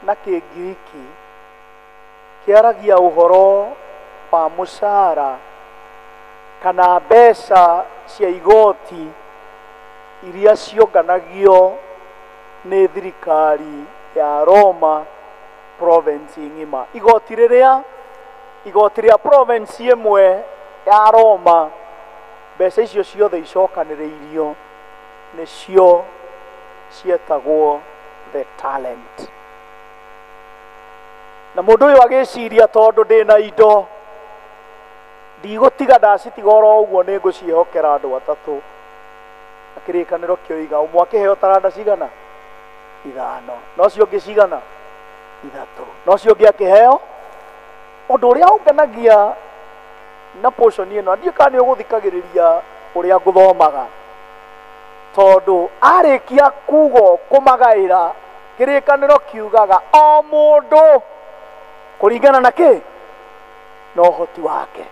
na Kĩngiriki kĩaragia ũhoro wa mũcara kana mbeca cia igoti iria cionganagio nĩ thirikari ya Roma province ng'ima. Igoti rĩrĩa, igoti rĩa province ĩmwe ya Roma, mbeca icio ciothe icokanĩrĩirio nĩcio cietagwo the talent. Na mũndũ ũyũ agĩciria, tondũ ndĩna indo ndigũtiga ndacitiga oro ũguo, nĩ ngũciĩhokera andũ 3. Na kĩrĩkanĩro kĩoiga ũmwe akĩheo taranda cigana? 5. Na ũcio ũngĩ cigana? 3. Na ũcio ũngĩ akĩheo. Ũndũ ũrĩa ũngenagia na portion ĩno, ndiũĩ kana nĩ ũgũthikagĩrĩria ũrĩa ngũthomaga, tondũ arĩkia kugo kũmagaĩra, kĩrĩkanĩro kiugaga o mũndũ kũringana na kĩ? Na ũhoti wake.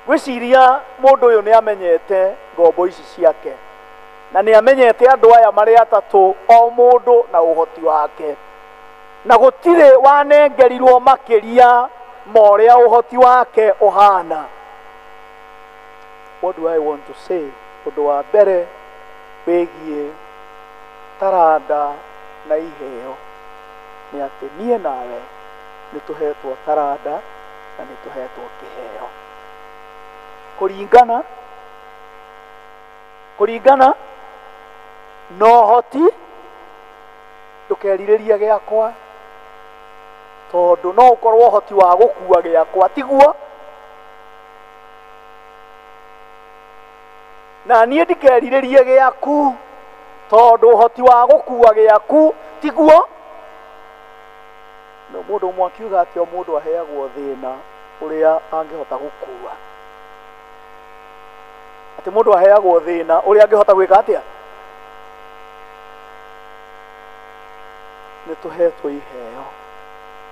Ngwĩciria mũndũ ũyũ nĩ amenyete ngombo ici ciake, na nĩ amenyete andũ aya marĩ 3, o mũndũ na ũhoti wake, na gũtirĩ wanengerirwo makĩria ma ũrĩa ũhoti wake ũhana. What do I want to say? Ũndũ wa mbere wĩgiĩ taranda na iheo nĩ atĩ niĩ nawe nĩ tũhetwo taranda na nĩ tũhetwo kĩheo kũringana na ũhoti. Ndũkerirĩrie gĩakwa, tondũ no ũkorwo ũhoti wa gũkua gĩakwa tiguo, na niĩ ndikerirĩrie gĩaku, tondũ ũhoti wa gũkua gĩaku tiguo. No mũndũ ũmwe akiuga atĩ o mũndũ aheagwo thĩna ũrĩa angĩhota gũkua, atĩ mũndũ aheagwo thĩna ũrĩa angĩhota gwĩka atĩa. Nĩ tũhetwo iheo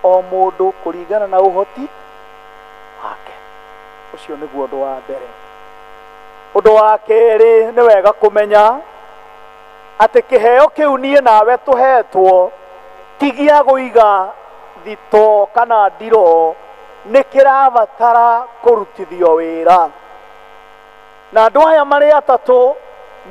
o mũndũ kũringana na ũhoti wake. Ũcio nĩguo ũndũ wa mbere. Ũndũ wa kerĩ, nĩ wega kũmenya atĩ kĩheo kĩu niĩ nawe tũhetwo ti gĩa gũiga thito kana ndiro, nĩ kĩrabatara kũrutithio wĩra. Na andũ aya marĩ atatũ,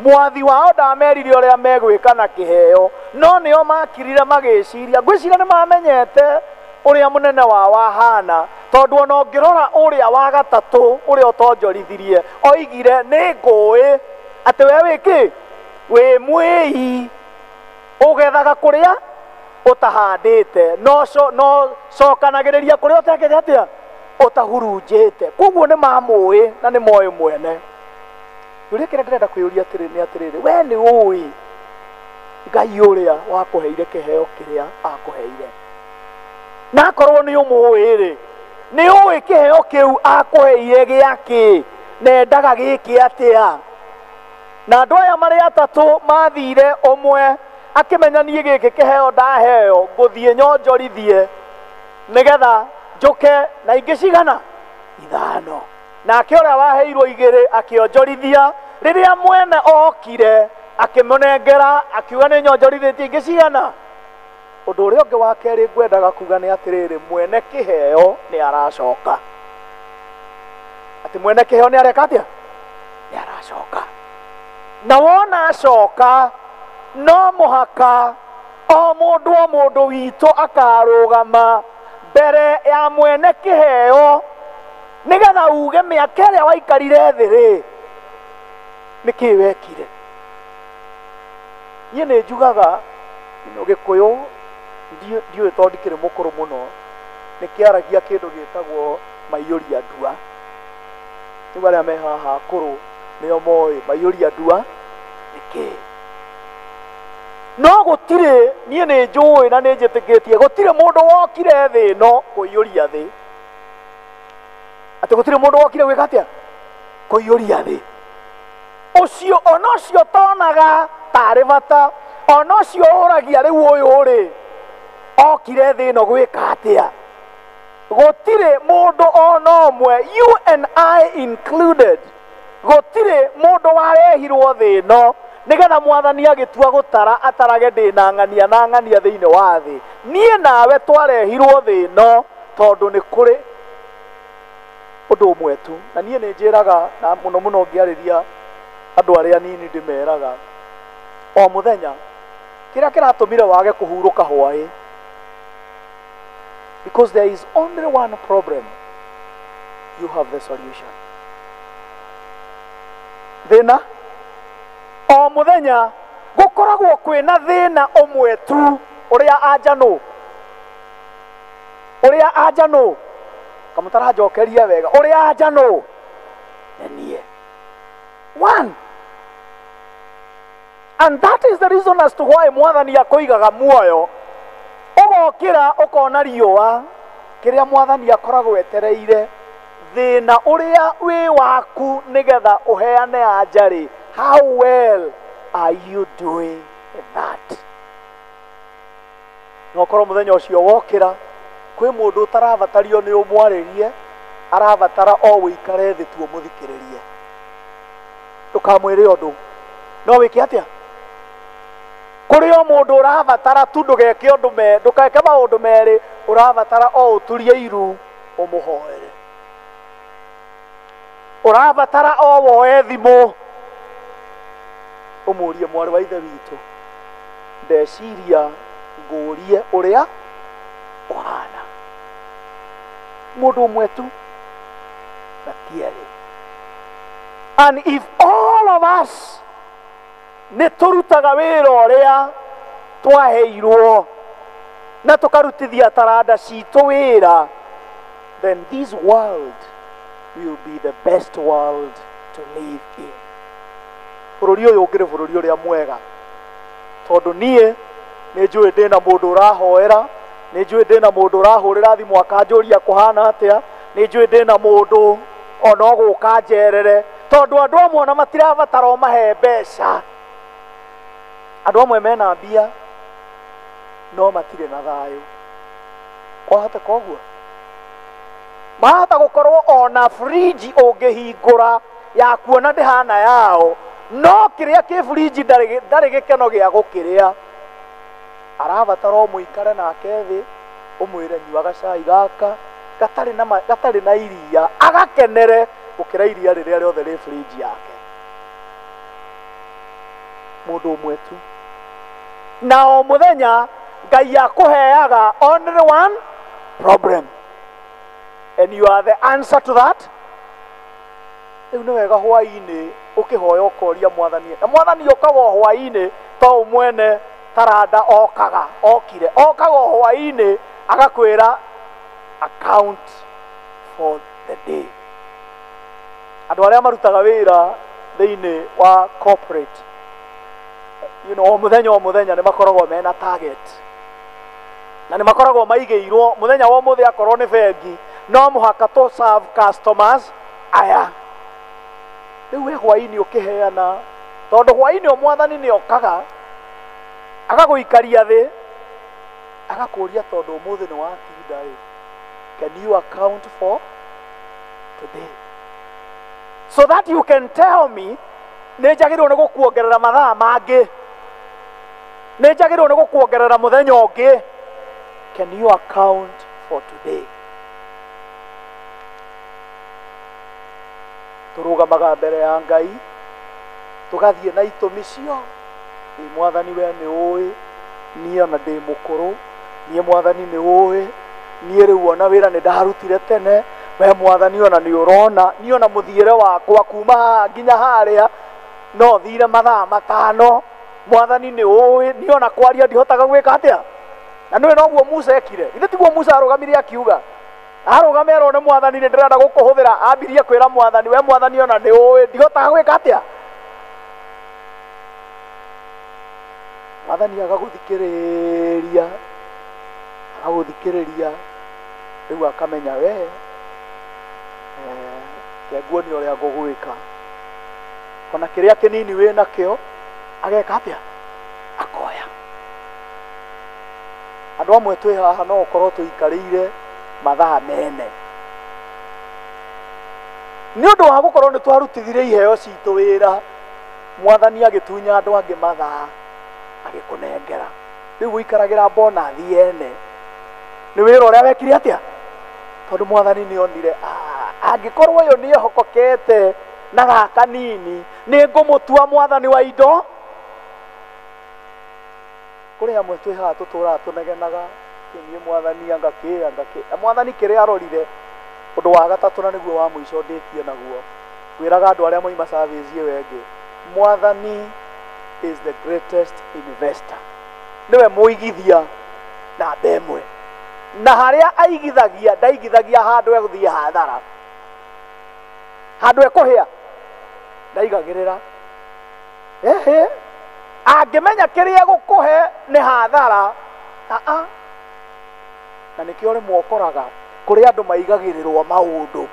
mwathi wao ndamerire ũrĩa megwĩka na kĩheo, no nĩo makirire magĩciria. Ngwĩciria nĩ mamenyete ũrĩa mũnene wao ahana, tondũ ona ũngĩrora ũrĩa wa gatatũ ũrĩa ũtonjorithirie oigire nĩ ngũĩ atĩ we wĩ kĩ, wĩ mwĩi, ũgethaga kũrĩa ũtahandĩte, no cokanagĩrĩria kũrĩa ũtekĩte atĩa, ũtahurunjĩte. Koguo nĩ mamũĩ na nĩ moĩ mwene. Kĩũria kĩrĩa ndĩrenda kwĩyũria atĩrĩ nĩ atĩrĩrĩ, we nĩ ũĩ Ngai ũrĩa wakũheire kĩheo kĩrĩa akũheire? Na akorwo nĩ ũmũĩ rĩ, nĩ ũĩ kĩheo kĩu akũheire gĩakĩ, na endaga gĩke atĩa? Na andũ aya marĩ atatũ mathire, ũmwe akĩmenya niĩ gĩkĩ kĩheo ndaheo ngũthiĩ nyonjorithie nĩgetha njũke na ingĩ cigana 5. Nake ũrĩa waheirwo 2 akĩonjorithia. Rĩrĩa mwene okire akĩmũnengera akiuga nĩ nyonjorithĩtie ingĩ cigana. Ũndũ ũrĩa ũngĩ wa kerĩ ngwendaga kuga nĩ atĩrĩrĩ, mwene kĩheo nĩ aracoka. Atĩ mwene kĩheo nĩ areka atĩa? Nĩ aracoka. Na wona acoka, no mũhaka o mũndũ o mũndũ witũ akarũgama mbere ya mwene kĩheo nĩgetha uge mĩaka ĩrĩa waikarire thĩ rĩ, nĩkĩĩ wekire. Niĩ nĩ njugaga Gĩkũyũ ndiũĩ tondũ ndikĩrĩ mũkũrũ mũno, nĩ kĩaragia kĩndũ gĩtagwo maiyũria ndua. Rĩu arĩa me haha akũrũ nĩo moĩ maiyũria ndua nĩ kĩĩ. No gũtirĩ, niĩ nĩ njũĩ na nĩ njĩtĩkĩtie gũtirĩ mũndũ wokire thĩ ĩno kũiyũria thĩ. Atĩ gũtirĩ mũndũ wokire gwĩka atĩa? Kũiyũria thĩ. Ũcio ona ũcio tonaga tarĩ bata, ona ũcio ũragia rĩu ũyũ rĩ, okire thĩ ĩno gwĩka atĩa? Gũtirĩ mũndũ ona ũmwe, you and I included, gũtirĩ mũndũ warehirwo thĩ ĩno nĩgetha mwathani agĩtua gũtara atarage ndĩ na ng'ania na ng'ania thĩinĩ wa thĩ. Niĩ nawe twarehirwo thĩ ĩno tondũ nĩ kũrĩ ũndũ ũmwe tu. Na niĩ nĩ njĩraga, na mũno mũno ngĩarĩria andũ arĩa anini ndĩmeraga o mũthenya, kĩrĩa kĩratũmire wage kũhurũka hwaĩ, because there is only one problem, you have the solution. Thĩna o mũthenya gũkoragwo kwĩna thĩna ũmwe tu, ũrĩa anjanũ, ũrĩa anjanũ, kamũtaranjokeria wega, ũrĩa anjanũ nĩ niĩ. One. And that is the reason as to why mwathani akũigaga muoyo. Ũgokĩra ũkona riũa, kĩrĩa mwathani akoragwo etereire, thĩna ũrĩa wĩ waku nĩgetha ũheane anja rĩ, how well are you doing that? No korwo mũthenya ũcio wokĩra, kwĩ mũndũ ũtarabatario nĩ ũmwarĩrie, arabatara o ũikare thĩ tu ũmũthikĩrĩrie. Ndũkamwĩre ũndũ. No wĩke atĩa? Kũrĩ o mũndũ ũrabatara tu ndũgeke ũndũ me, ndũgeke maũndũ merĩ, ũrabatara o ũturie iru ũmũhoere. Ũrabatara o woe thimũ ũmũrie mwarĩ wa ithe witũ, ndeciria ngũrie ũrĩa ũhana. Mũndũ ũmwe tu na ti erĩ. And if all of us nĩ tũrutaga wĩra ũrĩa twaheirwo na tũkarutithia taranda citũ wĩra, then this world will be the best world to live in. Bũrũri ũyũ ũngĩrĩ bũrũri ũrĩa mwega, tondũ niĩ nĩ njũĩ ndĩna mũndũ ũrahoera, nĩ njũĩ ndĩna mũndũ ũrahũrĩra thimũ akanjũria kũhana atĩa, nĩ njũĩ ndĩna mũndũ ona ũgũka njerere, tondũ andũ amwe ona matirabatara ũmahe mbeca. Andũ amwe mena mbia No matirĩ na thayũ. Kwahoteka ũguo? Mahota gũkorwo ona fridge ũngĩhingũra ya kuona ndĩhana yao, no kĩrĩa kĩ fridge ndarĩ gĩkeno gĩa gũkĩrĩa. Arabatara ũmũikare nake thĩ, ũmwĩre nyua gacai gaka gatarĩ na iria, agakenere gũkĩra iria rĩrĩa rĩothe rĩ fridge yake. Mũndũ ũmwe tu. Na o mũthenya Ngai akũheaga only one problem, and you are the answer to that. Rĩu nĩ wega hwaĩ-inĩ ũkĩhoya ũkoria mwathani, na mwathani okaga o hwaĩ-inĩ to mwene taranda okaga okire okaga o hwaĩ-inĩ agakwĩra account for the day. Andũ arĩa marutaga wĩra thĩinĩ wa corporate, you know, o mũthenya nĩ makoragwo mena target, na nĩ makoragwo maigĩirwo mũthenya wa ũmũthĩ akorwo nĩ bengi no mũhaka tũ serve customers aya. Rĩu we hwaĩ-inĩ ũkĩheana, tondũ hwaĩ-inĩ o mwathani nĩ okaga agagũikaria thĩ agakũria tondũ ũmũthĩ nĩ watinda rĩ, can you account for today so that you can tell me nĩ njagĩrĩirwo nĩ gũkuongerera mathaa mangĩ, nĩ njagĩrĩirwo nĩ gũkuongerera mũthenya ũngĩ. Can you account for today? Tũrũgamaga mbere ya Ngai tũgathiĩ na itũmi cio. Ĩ mwathani we nĩ ũĩ niĩ ona ndĩ mũkũrũ, niĩ mwathani nĩ ũĩ niĩ rĩu ona wĩra nĩ ndarutire tene, we mwathani ona nĩ ũrona niĩ ona mũthiĩre wakwa kuma haha nginya harĩa no thire mathaa 5, mwathani nĩ ũĩ niĩ ona kwaria ndihotaga gwĩka atĩa. Na nĩwe noguo Musa ekire. Ithe tiguo Musa arũgamire akiuga, arũgame arone mwathani nĩ ndĩrenda gũkũhũthĩra, ambirie kwĩra mwathani we mwathani ona nĩ ũĩ ndihotaga gwĩka atĩa. Mwathani agagũthikĩrĩria, agagũthikĩrĩria, rĩu akamenya we kenguonia ũrĩa ngũgwĩka, ona kĩrĩa kĩnini wĩ nakĩo ageka atĩa, akoya. Andũ amwe twĩ haha no ũkorwo tũikarĩire mathaa mene nĩ ũndũ wa gũkorwo nĩ twarutithirie iheo citũ wĩra, mwathani agĩtunya andũ angĩ mathaa agĩkũnengera. Rĩu ũikaragĩra bonathi yene nĩ wĩra ũrĩa wekire atĩa, tondũ mwathani nĩ onire angĩkorwo ũyũ nĩ ehokokete na gaka nini nĩ ngũmũtua mwathani wa indo. Kũrĩ amwe twĩ haha tũtũraga tũnegenaga niĩ mwathani anga kĩ anga kĩ. Mwathani kĩrĩa arorire ũndũ wa gatatũ na nĩguo wa mũico ndĩkie naguo, ngwĩraga andũ arĩa moima service ĩyo ĩngĩ, mwathani is the greatest investor, nĩwe mũigithia namba ĩmwe, na harĩa aigithagia ndaigithagia handũ egũthiĩ hathara, handũ ekũhĩa ndaigagĩrĩra. Ehe, angĩmenya kĩrĩa egũkũhe nĩ hathara, aa. Na nĩkĩo rĩmwe ũkoraga kũrĩ andũ maigagĩrĩrwo maũndũ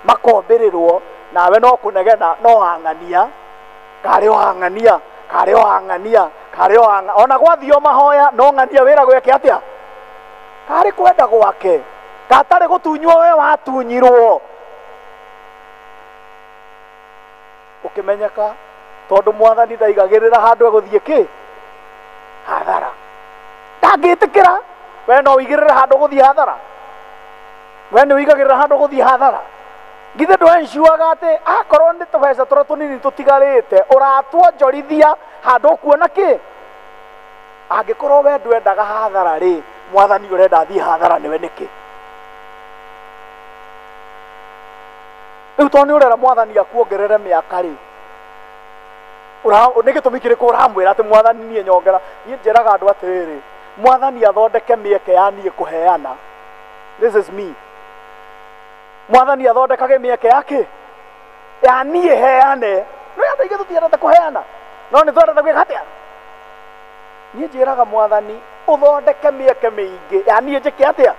makombĩrĩrwo, nawe no kũnegena no ang'ania karĩ o ang'ania karĩ o ang'ania karĩ o ang'ania, ona gwathiĩ o mahoya no ng'ania wĩra gweke atĩa, karĩ kwenda gwake gatarĩ gũtunywo we watunyirwo. Ũkĩmenyeka tondũ mwathani ndaigagĩrĩra handũ egũthiĩ kĩ hathara, ndangĩtĩkĩra. We no ũigĩrĩre handũ gũthiĩ hathara, we nĩ ũigagĩrĩra handũ gũthiĩ hathara. Githĩ ndwencuaga atĩ akorwo nĩ tũbeca tũrĩa tũnini tũtigarĩte ũratuonjorithia handũ ũkuona kĩ. Angĩkorwo we ndwendaga hathara rĩ, mwathani ũrenda athiĩ hathara nĩwe nĩkĩ? Rĩu tondũ nĩ ũrera mwathani akuongerere mĩaka rĩ, nĩ gĩtũmi kĩrĩkũ ũramwĩra atĩ mwathani niĩ nyongera? Niĩ njĩraga andũ atĩrĩrĩ, mwathani athondeke mĩeke ya niĩ kũheana. This is me. Mwathani athondekage mĩeke yake ya niĩ heane. No andũ aingĩ tũtiendete kũheana, no nĩ twendete gwĩka atĩa? Niĩ njĩraga mwathani ũthondeke mĩeke mĩingĩ ya niĩ njĩke atĩa,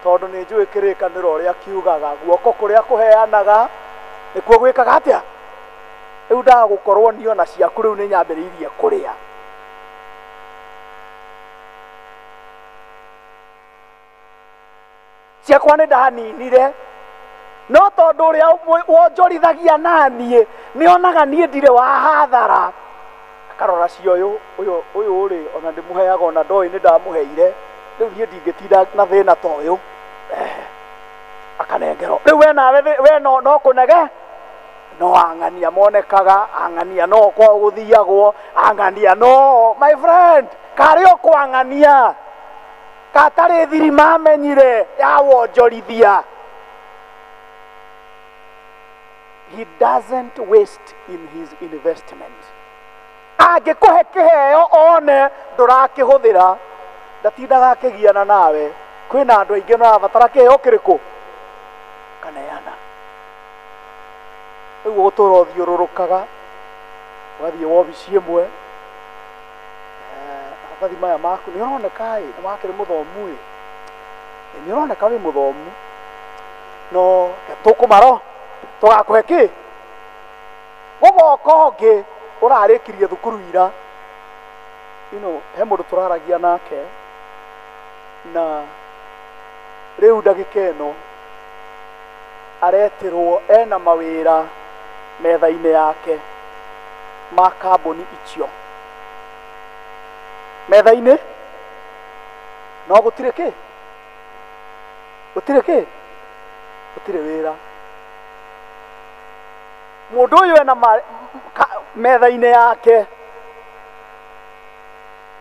tondũ nĩ njũĩ kĩrĩkanĩro ũrĩa kiugaga guoko kũrĩa kũheanaga nĩkuo gwĩkaga atĩa. Rĩu ndaga gũkorwo niĩ ona ciaku rĩu nĩ nyambĩrĩirie kũrĩa. Ciakwa nĩ ndaninire. No tondũ ũrĩa wonjorithagia naniĩ nĩonaga niĩ ndirĩ wa hathara. Akarora cio ũyũ ũyũ ũyũ rĩ ona ndĩmũheaga ona ndoĩ nĩ ndamũheire. Rĩu niĩ ndingĩtinda na thĩna ta ũyũ. Akanengerwo. Rĩu we nawe we no kũnege no ang'ania monekaga, ang'ania no kwao gũthiagwo, ang'ania no my friend karĩ o kwang'ania katarĩ thiri mamenyire ya wonjorithia. He doesn't waste in his investment. Angĩkũhe kĩheo one ndũrakĩhũthĩra, ndatindaga akĩgiana nawe. Kwĩna andũ aingĩ marabatara kĩheo kĩrĩkũ? Kaneana. Rĩu ũgũtũra ũthiũrũrũkaga, ũgathiĩ wobici ĩmwe, maratathi maya maku nĩ ũroneka ĩ, nĩ wakĩrĩ mũthomu ĩ, nĩ ũroneka wĩ mũthomu, no tũkũmaro tũgakũhe kĩ? Gũgoka ũngĩ ũrarĩkirie thukuru ira. You know, he mũndũ tũraragia nake na rĩu ndagĩka ĩno aretirwo ena mawĩra metha-inĩ yake ma kambuni icio. Metha-inĩ no gũtirĩ kĩ? Gũtirĩ kĩ? Gũtirĩ wĩra. Mũndũ ũyũ ena metha-inĩ yake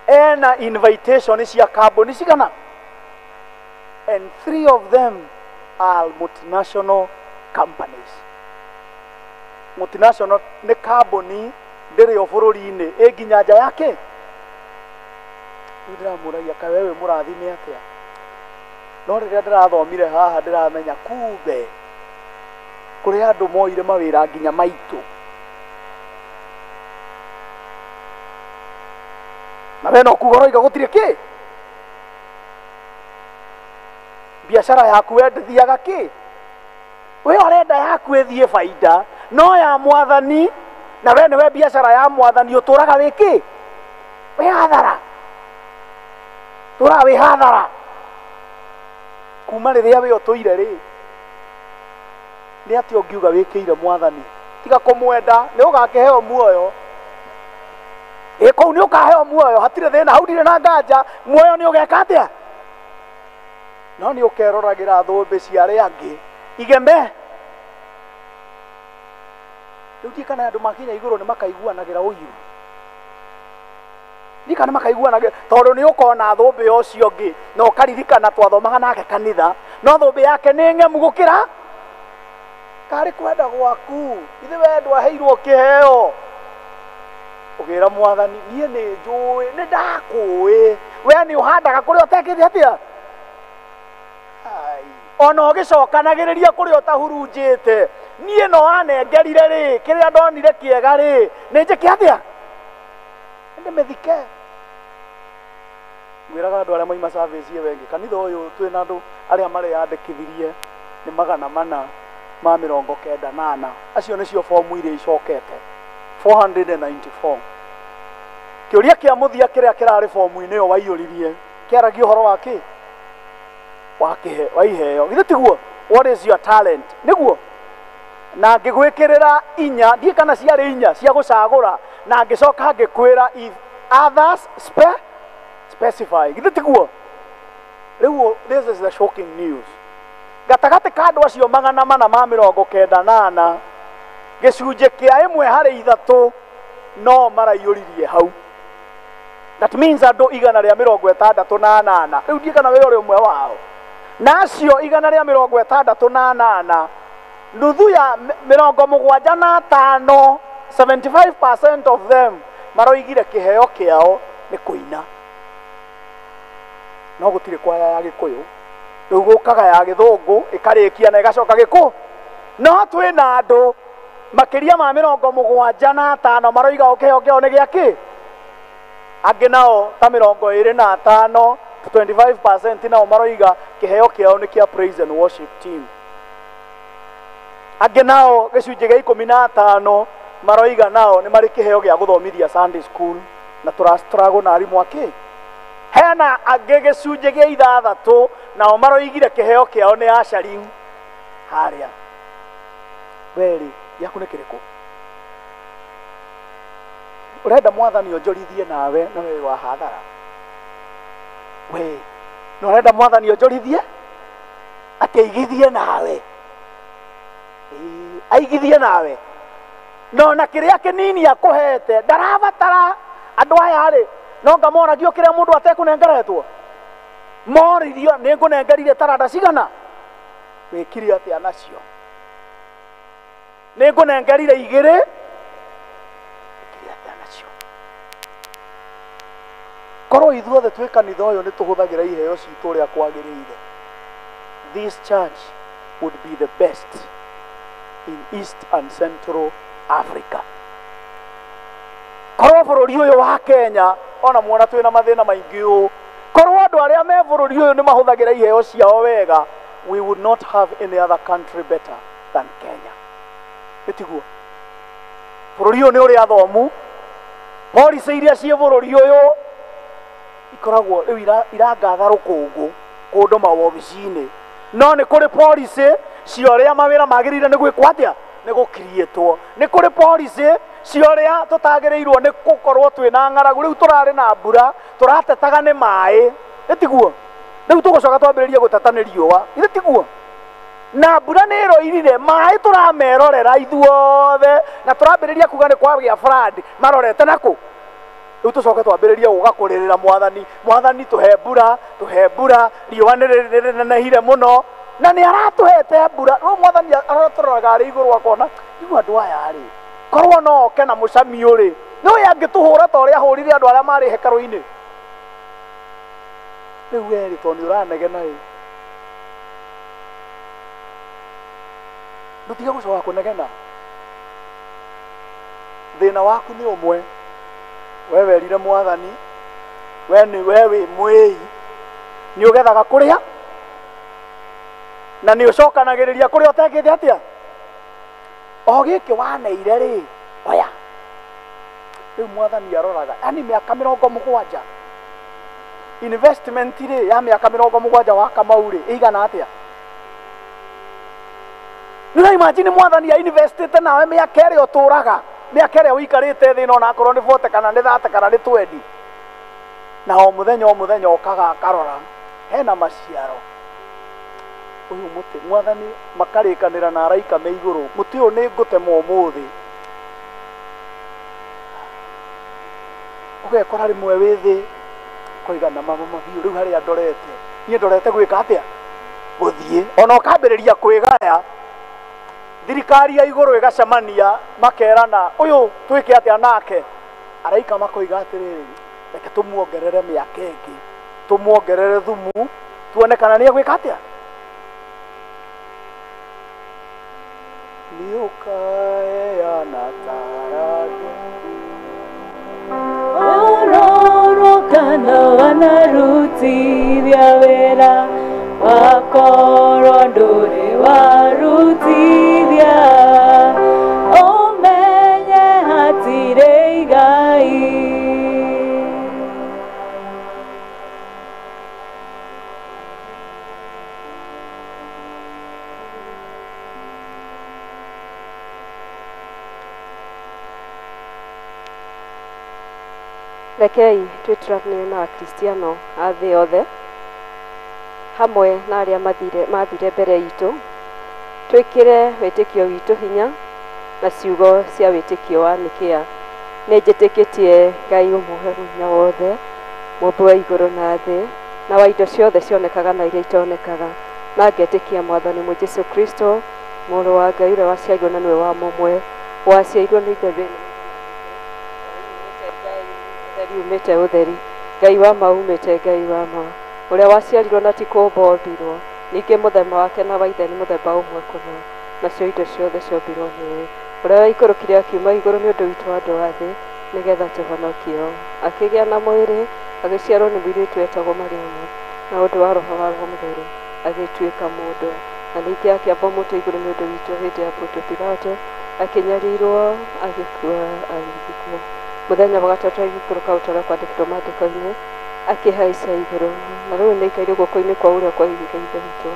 ena invitation cia kambuni cigana, and 3 of them are multinational companies. Multinational nĩ kambuni ndĩrĩ o bũrũri-inĩ, ĩ nginya nja yake. Rĩu ndĩramũragia kaĩ we wĩ mũrathime atĩa? No rĩrĩa ndĩrathomire haha ndĩramenya kumbe kũrĩ andũ moire mawĩra nginya maitũ. Na we no kuga ũroiga gũtirĩ kĩ? Biacara yaku we ndĩthiaga kĩ? We ũrenda yaku ĩthiĩ baida, no ya mwathani, na we nĩwe biacara ya mwathani ũtũraga wĩ kĩ? Wĩ hathara. Tũraga wĩ hathara. Kuma rĩrĩa we ũtũire rĩ, nĩ atĩa ũngiuga wĩkĩire mwathani? Tiga kũmwenda, nĩ ũgakĩheo muoyo. Ĩ kũu nĩ ũkaheo muoyo, hatirĩ thĩna, hau ndirĩ na nganja, muoyo nĩ ũgeka atĩa? No nĩ ũkeroragĩra thũmbĩ cia arĩa angĩ igeme. Rĩu ndiĩ kana andũ makinya igũrũ nĩ makaiguanagĩra ũiru. Ndiĩ kana makaiguanagĩra, tondũ nĩ ũkona thũmbĩ ũcio ũngĩ na ũkaririkana twathomaga nake kanitha, no thũmbĩ yake nĩ ng'emu gũkĩra karĩ kwenda gwaku. Ithe we ndwaheirwo kĩheo. Ũgĩra mwathani, niĩ nĩ njũĩ, nĩ ndakũĩ, we nĩ ũhandaga kũrĩa ũtekĩte atĩa? Ona ũgĩcokanagĩrĩria kũrĩa ũtahurunjĩte, niĩ no anengerire rĩ, kĩrĩa ndonire kĩega rĩ, nĩ njĩke atĩa? Ndĩmĩthike. Ngwĩraga andũ arĩa moima service ĩyo ĩngĩ, kanitha ũyũ twĩna andũ arĩa mareyandĩkithirie nĩ 494. Acio nĩcio fomu iria icokete 494. Kĩũria kĩa mũthia kĩrĩa kĩrarĩ fomu-inĩ ĩyo waiyũririe kĩaragia ũhoro wa kĩ? Wa kĩhe, wa iheo. Githĩ tiguo? What is your talent? Nĩguo? Na ngĩgwĩkĩrĩra inya, ndiĩ kana ciarĩ inya cia gũcagũra, na ngĩcoka ngĩkwĩra if others specify. Githĩ tiguo? Rĩu this is the shocking news. Gatagatĩ ka andũ acio 494, gĩcunjĩ kĩa 1 harĩ 3 no maraiyũririe hau. That means andũ 168. Rĩu ndiĩ kana we ũrĩ ũmwe wao. Na acio 168, nuthu ya 75, 75% of them maroigire kĩheo kĩao nĩ kũina. No gũtirĩ kwaya ya Gĩkũyũ. Rĩu gũkaga ya Gĩthũngũ ĩkarĩkia na ĩgacoka Gĩkũ. No twĩna andũ makĩria ma 75 maroiga o kĩheo kĩao nĩ gĩa kĩ? Angĩ nao ta 25, 25% nao maroiga kĩheo kĩao nĩ kĩa praise and worship team. Angĩ nao gĩcunjĩ gĩa 15 maroiga nao nĩ marĩ kĩheo gĩa gũthomithia Sunday school na tũragwo na arimũ akĩ. Hena angĩ gĩcunjĩ gĩa 6 nao maroigire kĩheo kĩao nĩ ushering harĩa. Weri gĩaku nĩ kĩrĩkũ? Ũrenda mwathani onjorithie nawe na wewe wa hathara. We na ũrenda mwathani onjorithie atĩ aigithie nawe, aigithie nawe no na kĩrĩa kĩnini akũhete ndarabatara. Andũ aya rĩ no ngamoragio kĩrĩa mũndũ atekũnengeretwo, moririo nĩ ngũnengerire taranda cigana, wĩkire atĩa nacio? Nĩ ngũnengerire 2, wĩkire atĩa nacio? Korwo ithuothe twĩ kanitha ũyũ nĩ tũhũthagĩra iheo citũ ũrĩa kwagĩrĩire, this church would be the best in East and Central Africa. Korwo bũrũri ũyũ wa Kenya ona muona twĩna mathĩna maingĩ ũũ, korwo andũ arĩa me bũrũri ũyũ nĩ mahũthagĩra iheo ciao wega, we would not have any other country better than Kenya. Ĩtiguo bũrũri ũyũ nĩ ũrĩ athomu, policy iria ciĩ bũrũri ũyũ ikoragwo rĩu irangatha rũkũngũ kũndũ mawobici-inĩ, no nĩ kũrĩ policy cia ũrĩa mawĩra magĩrĩire nĩ gwĩkwo atĩa, nĩ gũkiriĩtwo. Nĩ kũrĩ policy cia ũrĩa tũtagĩrĩirwo nĩ gũkorwo twĩna ng'aragu. Rĩu tũrarĩ na mbura, tũratetaga nĩ maĩ, ĩtiguo? Rĩu tũgũcoka twambĩrĩrie gũteta nĩ riũa, ĩtiguo? Na mbura nĩ ĩroirire, maĩ tũramerorera ithuothe na tũrambĩrĩria kuga nĩ kwagĩa flood, marorete nakũ? Rĩu tũcoke twambĩrĩrie gũka kũrĩrĩra mwathani, mwathani tũhe mbura, tũhe mbura, riũa nĩ rĩnenehire mũno na nĩ aratũhete mbura. Rĩu mwathani aratũroraga arĩ igũrũ akona rĩu andũ aya rĩ, korwo no oke na mũcamio rĩ, nĩ ũyũ angĩtũhũra ta ũrĩa ahũrire andũ arĩa marĩ hekarũ-inĩ. Rĩu we rĩ, tondũ nĩ ũranegena ĩ, ndũtige gũcoka kũnegena. Thĩna waku nĩ ũmwe, we werire mwathani we nĩ we wĩ mwĩi, nĩ ũgethaga kũrĩa na nĩ ũcokanagĩrĩria kũrĩa ũtekĩte atĩa, o gĩkĩ waneire rĩ, oya. Rĩu mwathani aroraga, yani mĩaka 70 investment rĩ ya mĩaka 70 wa Kamau rĩ ĩigana atĩa? Nĩ ũra imagine mwathani a investĩte nawe mĩaka ĩrĩa ũtũraga, mĩaka ĩrĩa ũikarĩte thĩ ĩno, onakorwo nĩ 40 kana nĩ 30 kana nĩ 20, na o mũthenya o mũthenya okaga akarora hena maciaro. Ũyũ mũtĩ mwathani makarĩkanĩra na araika me igũrũ, mũtĩ ũyũ nĩ ngũtema ũmũthĩ. Ũgekora rĩmwe wĩ thĩ koiga na mama mabiũ, rĩu harĩa ndorete niĩ ndorete gwĩka atĩa, gũthiĩ. Ona ũkambĩrĩria kwĩgaya, thirikari ya igũrũ ĩgacemania makerana ũyũ twĩke atĩa nake. Araika makoiga atĩrĩrĩ, reke tũmuongerere mĩaka ĩngĩ, tũmuongerere thumu, tuone kana nĩ egwĩka atĩa. Nĩ ũkaheana taranda Ororokana wanarutithia wĩra, wakorwo ndũrĩ warutithia, ũmenye hatirĩ igai. Rekei twĩtĩranie na Akristiano a thĩ yothe hamwe na arĩa mathire mbere itũ, twĩkĩre wĩtĩkio witũ hinya na ciugo cia wĩtĩkio wa Nikea. Nĩ njĩtĩkĩtie Ngai ũmwe hinya wothe, mũmbi wa igũrũ na thĩ, na wa indo ciothe cionekaga na iria itonekaga, na ngetĩkia Mwathani mwe Jesũ Kristo, mũrũ wa Ngai ũrĩa waciarirwo na nĩwe wa mũmwe, waciarirwo nĩ Ithe ũtheri umĩte ũtheri, Ngai wa ma umĩte Ngai wa ma, ũrĩa waciarirwo na ti kũũmbwo ombirwo, ningĩ mũthemba wake na wa ithe nĩ mũthemba ũmwe kũna, nacio indo ciothe ciombirwo nĩwe, ũrĩa waikũrũkire akiuma igũrũ nĩ ũndũ witũ andũ a thĩ, nĩgetha tũhonokio. Akĩgĩa na mwĩrĩ, agĩciarwo nĩ mũirĩtu wetagwo Mariamu, na ũndũ wa Roho wa Roho Mũtheru agĩtuĩka mũndũ, na ningĩ akĩambwo mũtĩ igũrũ nĩ ũndũ witũ hĩndĩ ya Pontio Pilato, akĩnyarirwo, agĩkua, agĩthikwo. Mũthenya wa gatatũ agĩikũrũka ũta ũrĩa kwandĩkĩtwo maandĩko-inĩ, Akĩhaica igũrũ na rĩu nĩaikaire guoko-inĩ kwa ũrĩa kwa Ithe witũ,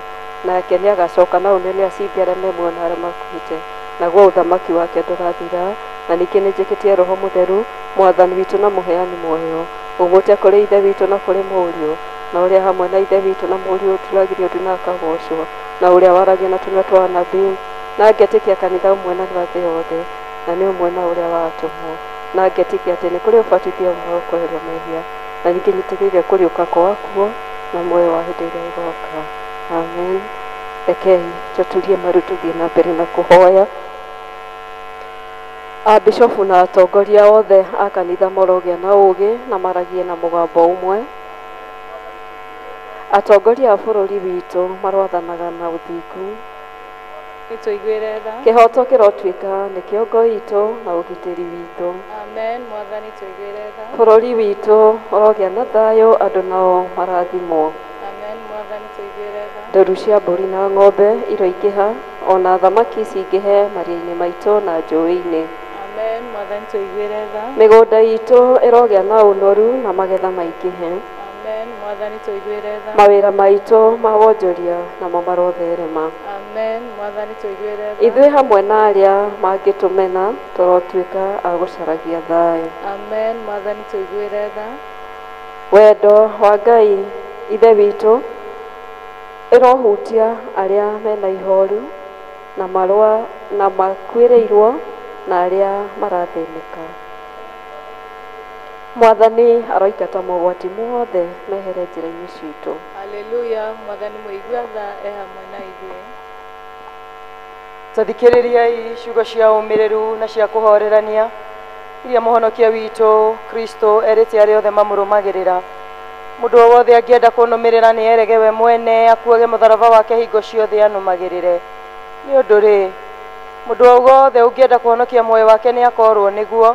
nake nĩagacoka na ũnene acimbe arĩa me muoyo na arĩa makuĩte, naguo ũthamaki wake ndũgathira. Na ningĩ nĩnjĩkĩtie Roho Mũtheru, Mwathani witũ na mũheani muoyo, ũmũte kũrĩ Ithe witũ na kũrĩ Mũriũ, na ũrĩa hamwe na Ithe witũ na Mũriũ ũturagĩrio ndu na akagocwo, na ũrĩa waragia na tũnua twa anabii, na ngetĩkia kanitha ũmwe na wa thĩ yothe, na nĩ ũmwe na ũrĩa wa atũmwo, na ngetĩkia atĩ nĩ kũrĩ ũbatithio ũmwe wa kweherio mehia, na ningĩ nyitĩrĩire kũriũka kwa akuũ na muoyo wa hĩndĩ ĩrĩa ĩgoka. Amen. Rekei tũturie maru tũthiĩ na mbere na kũhoya. Abishofu na atongoria othe a kanitha marogĩa na ũũgĩ na maragie na mũgambo ũmwe. Atongoria a bũrũri witũ marwathanaga na ũthingu. Nĩtũiguĩre tha. Kĩhoto kĩrotuĩka nĩ kĩongo itũ na ũgitĩri witũ. Amen. Mwathani tũiguĩre tha. Bũrũri witũ ũrogĩa na thayũ, andũ nao marathimwo. Amen. Mwathani tũiguĩre tha. Ndũru cia mbũri na ng'ombe iroingĩha, ona thamaki cingĩhe maria-inĩ maitũ na njũĩ-inĩ. Amen. Mwathani tũiguĩre tha. Mĩgũnda itũ ĩrogĩa na ũnoru na magetha maingĩhe. Amen. Mwathani tũiguĩre tha. Mawĩra maitũ ma wonjoria namo marotherema. Amen. Mwathani tũiguĩre tha. Ithuĩ hamwe na arĩa mangĩtũmena tũrotuĩka a gũcaragia thayũ. Amen. Mwathani tũiguĩre tha. Wendo wa Ngai Ithe witũ ĩrohutia arĩa mena ihoru na marũa na makuĩrĩirwo na arĩa marathĩnĩka. Mwathani aroingata mogwati mothe mehere njĩra-inĩ citũ. Haleluya. Mwathani mũigua tha e hamwe na ithuĩ. Tathikĩrĩriai ciugo cia ũmĩrĩru na cia kũhorerania iria mũhonokia witũ Kristo erĩte arĩa othe mamũrũmagĩrĩra. Mũndũ o wothe angĩenda kũnũmĩrĩra nĩ erege we mwene, akuage mũtharaba wake hingo ciothe anũmagĩrĩre. Nĩ ũndũ rĩ, mũndũ o wothe ũngĩenda kũhonokia muoyo wake nĩ akorwo nĩguo,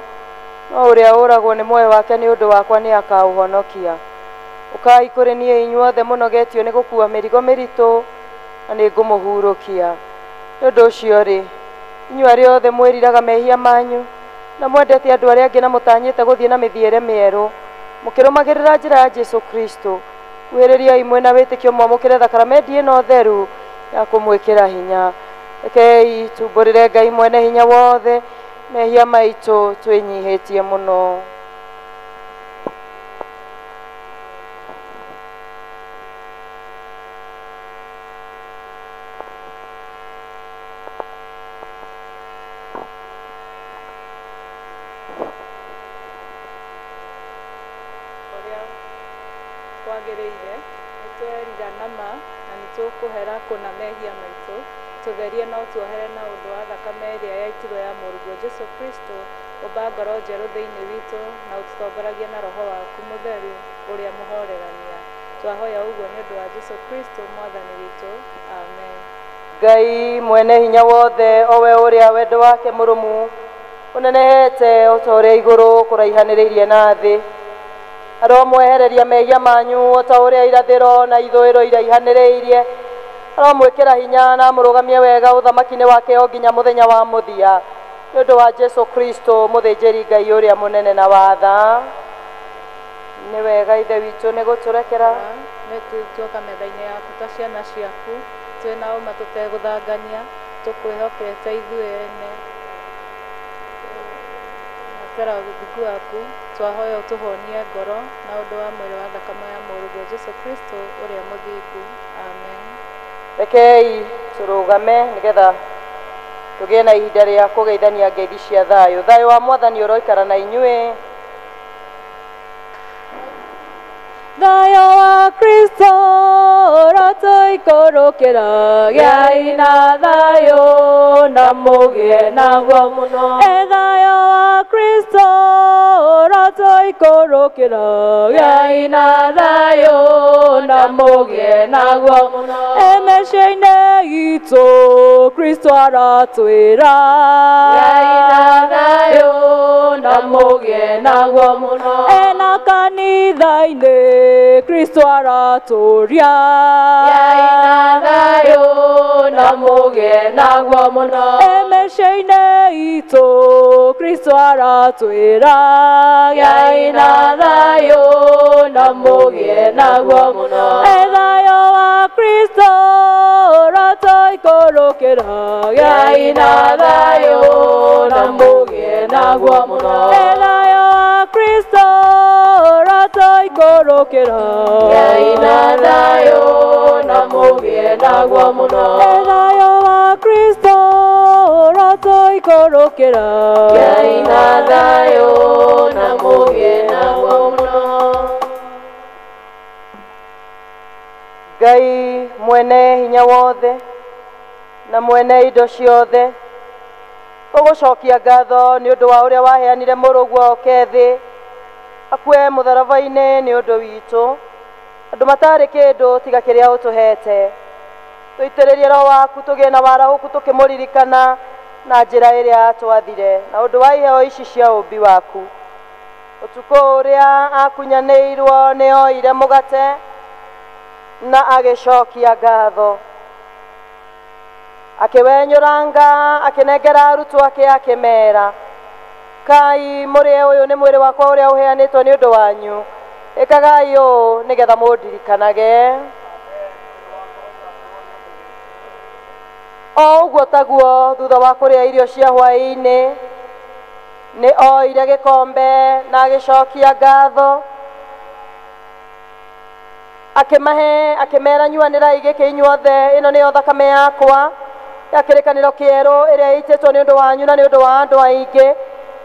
no ũrĩa ũragwo nĩ muoyo wake nĩ ũndũ wakwa nĩ akaũhonokia. Ũkai kũrĩ niĩ inyuothe mũnogetio nĩ gũkua mĩrigo mĩritũ, na nĩ ngũmũhurũkia. Nĩ ũndũ ũcio rĩ, inyuĩ arĩa othe mwĩriraga mehia manyu na mwendete andũ arĩa angĩ na mũtanyĩte gũthiĩ na mĩthiĩre mĩerũ, mũkĩrũmagĩrĩra njĩra ya Jesũ Kristo, kuhĩrĩriai mwĩna wĩtĩkio mwamũkĩre thakramenti ĩno theru ya kũmwĩkĩra hinya. Rekei tumbũrĩre Ngai mwene hinya wothe mehia maitũ twĩnyihĩtie mũno. Ũrĩa kwagĩrĩire nĩtwerira nama na nĩtũkũhera kũna mehia maitũ, tũtherie na ũtuohere na ũndũ wa thakame ĩrĩa yaitirwo ya mũrũguo Jesũ Kristo. Ũmba ngoro njerũ thĩinĩ witũ na ũtũtongoragie na Roho waku mũtheru ũrĩa mũhorerania. Twahoya ũguo nĩ ũndũ wa Jesũ Kristo Mwathani witũ. Amen. Ngai mwene hinya wothe, o we ũrĩa wendo wake mũrũmu ũnenehete o ta ũrĩa igũrũ kũraihanĩrĩirie na thĩ, aromwehereria mehia manyu o ta ũrĩa irathĩro na ithũĩro iraihanĩrĩirie. Aromwĩkĩra hinya na amũrũgamie wega ũthamaki-inĩ wake o nginya mũthenya wa mũthia, nĩ ũndũ wa Jesũ Kristo mũthĩnjĩri Ngai ũrĩa mũnene na watha. Nĩ wega Ithe witũ nĩ gũtũrekera. Nĩ tuoka metha-inĩ yaku ta ciana ciaku, twĩna ũma tũtegũthangania, tũkwĩhokete ithuĩ ene. Tera ũthingu waku, twahoya ũtũhonie ngoro na ũndũ wa mwĩrĩ wa thakame ya mũrũguo Jesũ Kristo ũrĩa mũthingu. Amen. Rekei tũrũgame nĩgetha tũgĩe na ihinda rĩa kũgeithania ngeithi cia thayũ. Thayũ wa Mwathani ũroikara na inyuĩ. Thayũ wa Kristo ũrotũikũrũkĩra, gĩai na thayũ na mũgĩe naguo mũno. E thayũ wa Kristo ũrotũikũrũkĩra, gĩai na thayũ na mũgĩe naguo mũno. E mĩciĩ-inĩ itũ Kristo aratwĩra, gĩai na thayũ na na mũgĩe naguo mũno. Ena kanitha-inĩ Kristo aratũria, gĩai na thayũ na mũgĩe naguo mũno. Mĩciĩ-inĩ itũ Kristo aratwĩra, gĩai na thayũ na mũgĩe naguo mũno. Thayũ wa Kristo ũrotũikũrũkĩra, gĩai na thayũ na mũgĩe naguo mũno. Thayũ wa Kristo ũrotũikũrũkĩra, gĩai na thayũ na mũgĩe naguo mũno. Thayũ wa Kristo ũrotũikũrũkĩra, gĩai na thayũ na mũgĩe naguo mũno. Ngai mwene hinya wothe na mwene indo ciothe, tũgũcokia ngatho nĩ ũndũ wa ũrĩa waheanire mũrũguo oke thĩ akue mũtharaba-inĩ nĩ ũndũ witũ, andũ matarĩ kĩndũ tiga kĩrĩa ũtũhete. Tũitĩrĩrie roho waku tũgĩe na warahũku tũkĩmũririkana na njĩra ĩrĩa atwathire na ũndũ wa iheo ici cia ũmbi waku. Ũtukũ ũrĩa akunyanĩirwo nĩ oire mũgate na agĩcokia ngatho, akĩwenyũranga akĩnengera arutwo ake akĩmera, kai mũrĩe ũyũ nĩ mwĩrĩ wakwa ũrĩa ũheanĩtwo nĩ ũndũ wanyu, ĩkagai ũũ nĩgetha mũndirikanage. O ũguo taguo thutha wa kũrĩa irio cia hwaĩ-inĩ nĩ oire gĩkombe na agĩcokia ngatho, akĩmahe akĩmera, nyuanĩrai gĩkĩ inyuothe, ĩno nĩyo thakame yakwa ya kĩrĩkanĩro kĩerũ ĩrĩa ĩitĩtwo nĩ ũndũ wanyu na nĩ ũndũ wa andũ aingĩ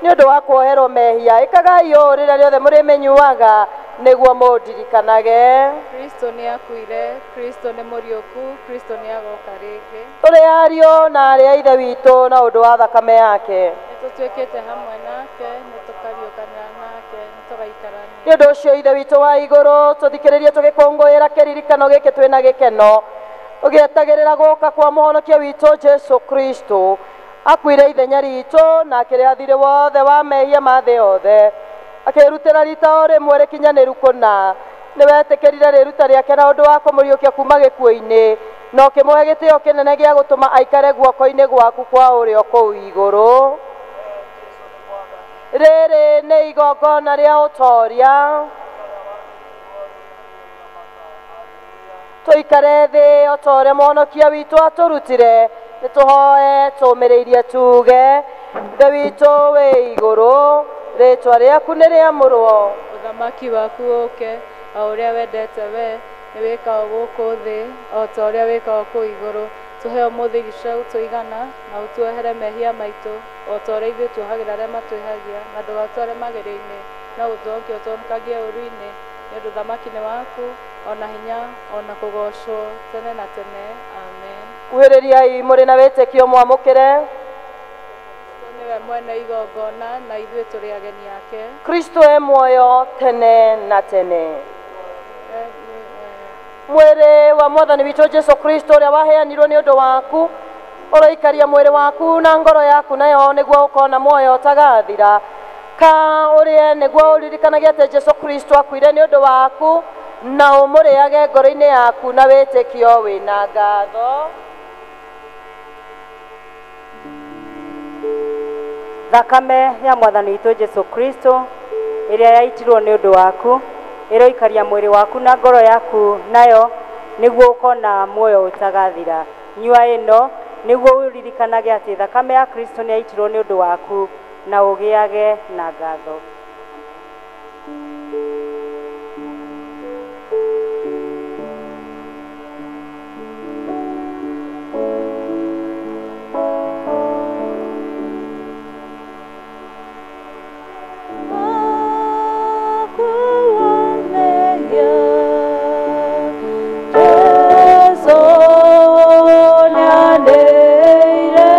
nĩ ũndũ wa kuoherwo mehia. Ĩkagai ũũ rĩrĩa rĩothe mũrĩmĩnyuaga nĩguo mũndirikanage. Kristo nĩ akuire, Kristo nĩ mũriũku, Kristo nĩ agoka rĩngĩ. Tũrĩ ariũ na arĩ a Ithe witũ na ũndũ wa thakame yake. Nĩ tũtuĩkĩte hamwe nake, nĩ tũkariũkanĩra nake, nĩ tũgaikarania. Nĩ ũndũ ũcio Ithe witũ wa igũrũ, tũthikĩrĩrie tũgĩkũngũĩra kĩririkano gĩkĩ twĩna gĩkeno, tũgĩetagĩrĩra gũka kwa mũhonokia witũ Jesũ Kristo. Akuire ithenya ritũ na akĩrĩha thirĩ wothe wa mehia ma thĩ yothe, akĩrutĩra rita o rĩmwe rĩkinyanĩru kũna. Nĩ wetĩkĩrire rĩruta rĩake na ũndũ wa kũmũriũkia kuma gĩkuũ-inĩ, na ũkĩmũhe gĩtĩo kĩnene gĩa gũtũma aikare guoko-inĩ gwaku kwa ũrĩo kũu igũrũ. Rĩrĩ nĩ igongona rĩa ũtoria. Tũikare thĩ o ta ũrĩa mũhonokia witũ atũrutire, nĩ tũhoe tũmĩrĩirie tuge, Ithe witũ wĩ igũrũ, rĩtwa rĩaku nĩ rĩamũrwo, Ũthamaki waku ũũke, o ũrĩa wendete we nĩ wĩkagwo gũkũ thĩ o ta ũrĩa wĩkagwo kũu igũrũ. Tũhe ũmũthĩ irio cia gũtũigana, na ũtuohere mehia maitũ o ta ũrĩa ithuĩ tuohagĩra arĩa matwĩhagia, na ndũgatware magerio-inĩ, no ũtũhonokie ũtũhonokagie ũũru-inĩ, nĩ ũndũ ũthamaki nĩ waku, ona hinya, ona kũgoocwo tene na tene. Amen. Kuhĩrĩriai mũrĩ na wĩtĩkio mwamũkĩre. Nĩwe mwene igongona na ithuĩ tũrĩ ageni ake. Kristo e muoyo tene na tene. Mwĩrĩ wa mwathani witũ Jesũ Kristo ũrĩa waheanirwo nĩ ũndũ waku, ũroikaria mwĩrĩ waku na ngoro yaku nayo nĩguo ũkona muoyo ũtagathira. Ka ũrĩe nĩguo ũririkanage atĩ Jesũ Kristo akuire nĩ ũndũ waku, na ũmũrĩage ngoro-inĩ yaku na wĩtĩkio wĩna ngatho. Thakame ya mwathani witũ Jesũ Kristo ĩrĩa yaitirwo nĩ ũndũ waku, ĩroikaria mwĩrĩ waku na ngoro yaku nayo nĩguo ũkona muoyo ũtagathira. Nyua ĩno nĩguo ũririkanage atĩ thakame ya Kristo nĩ yaitirwo nĩ ũndũ waku, na ũgĩage na ngatho. Jesu nyandeire,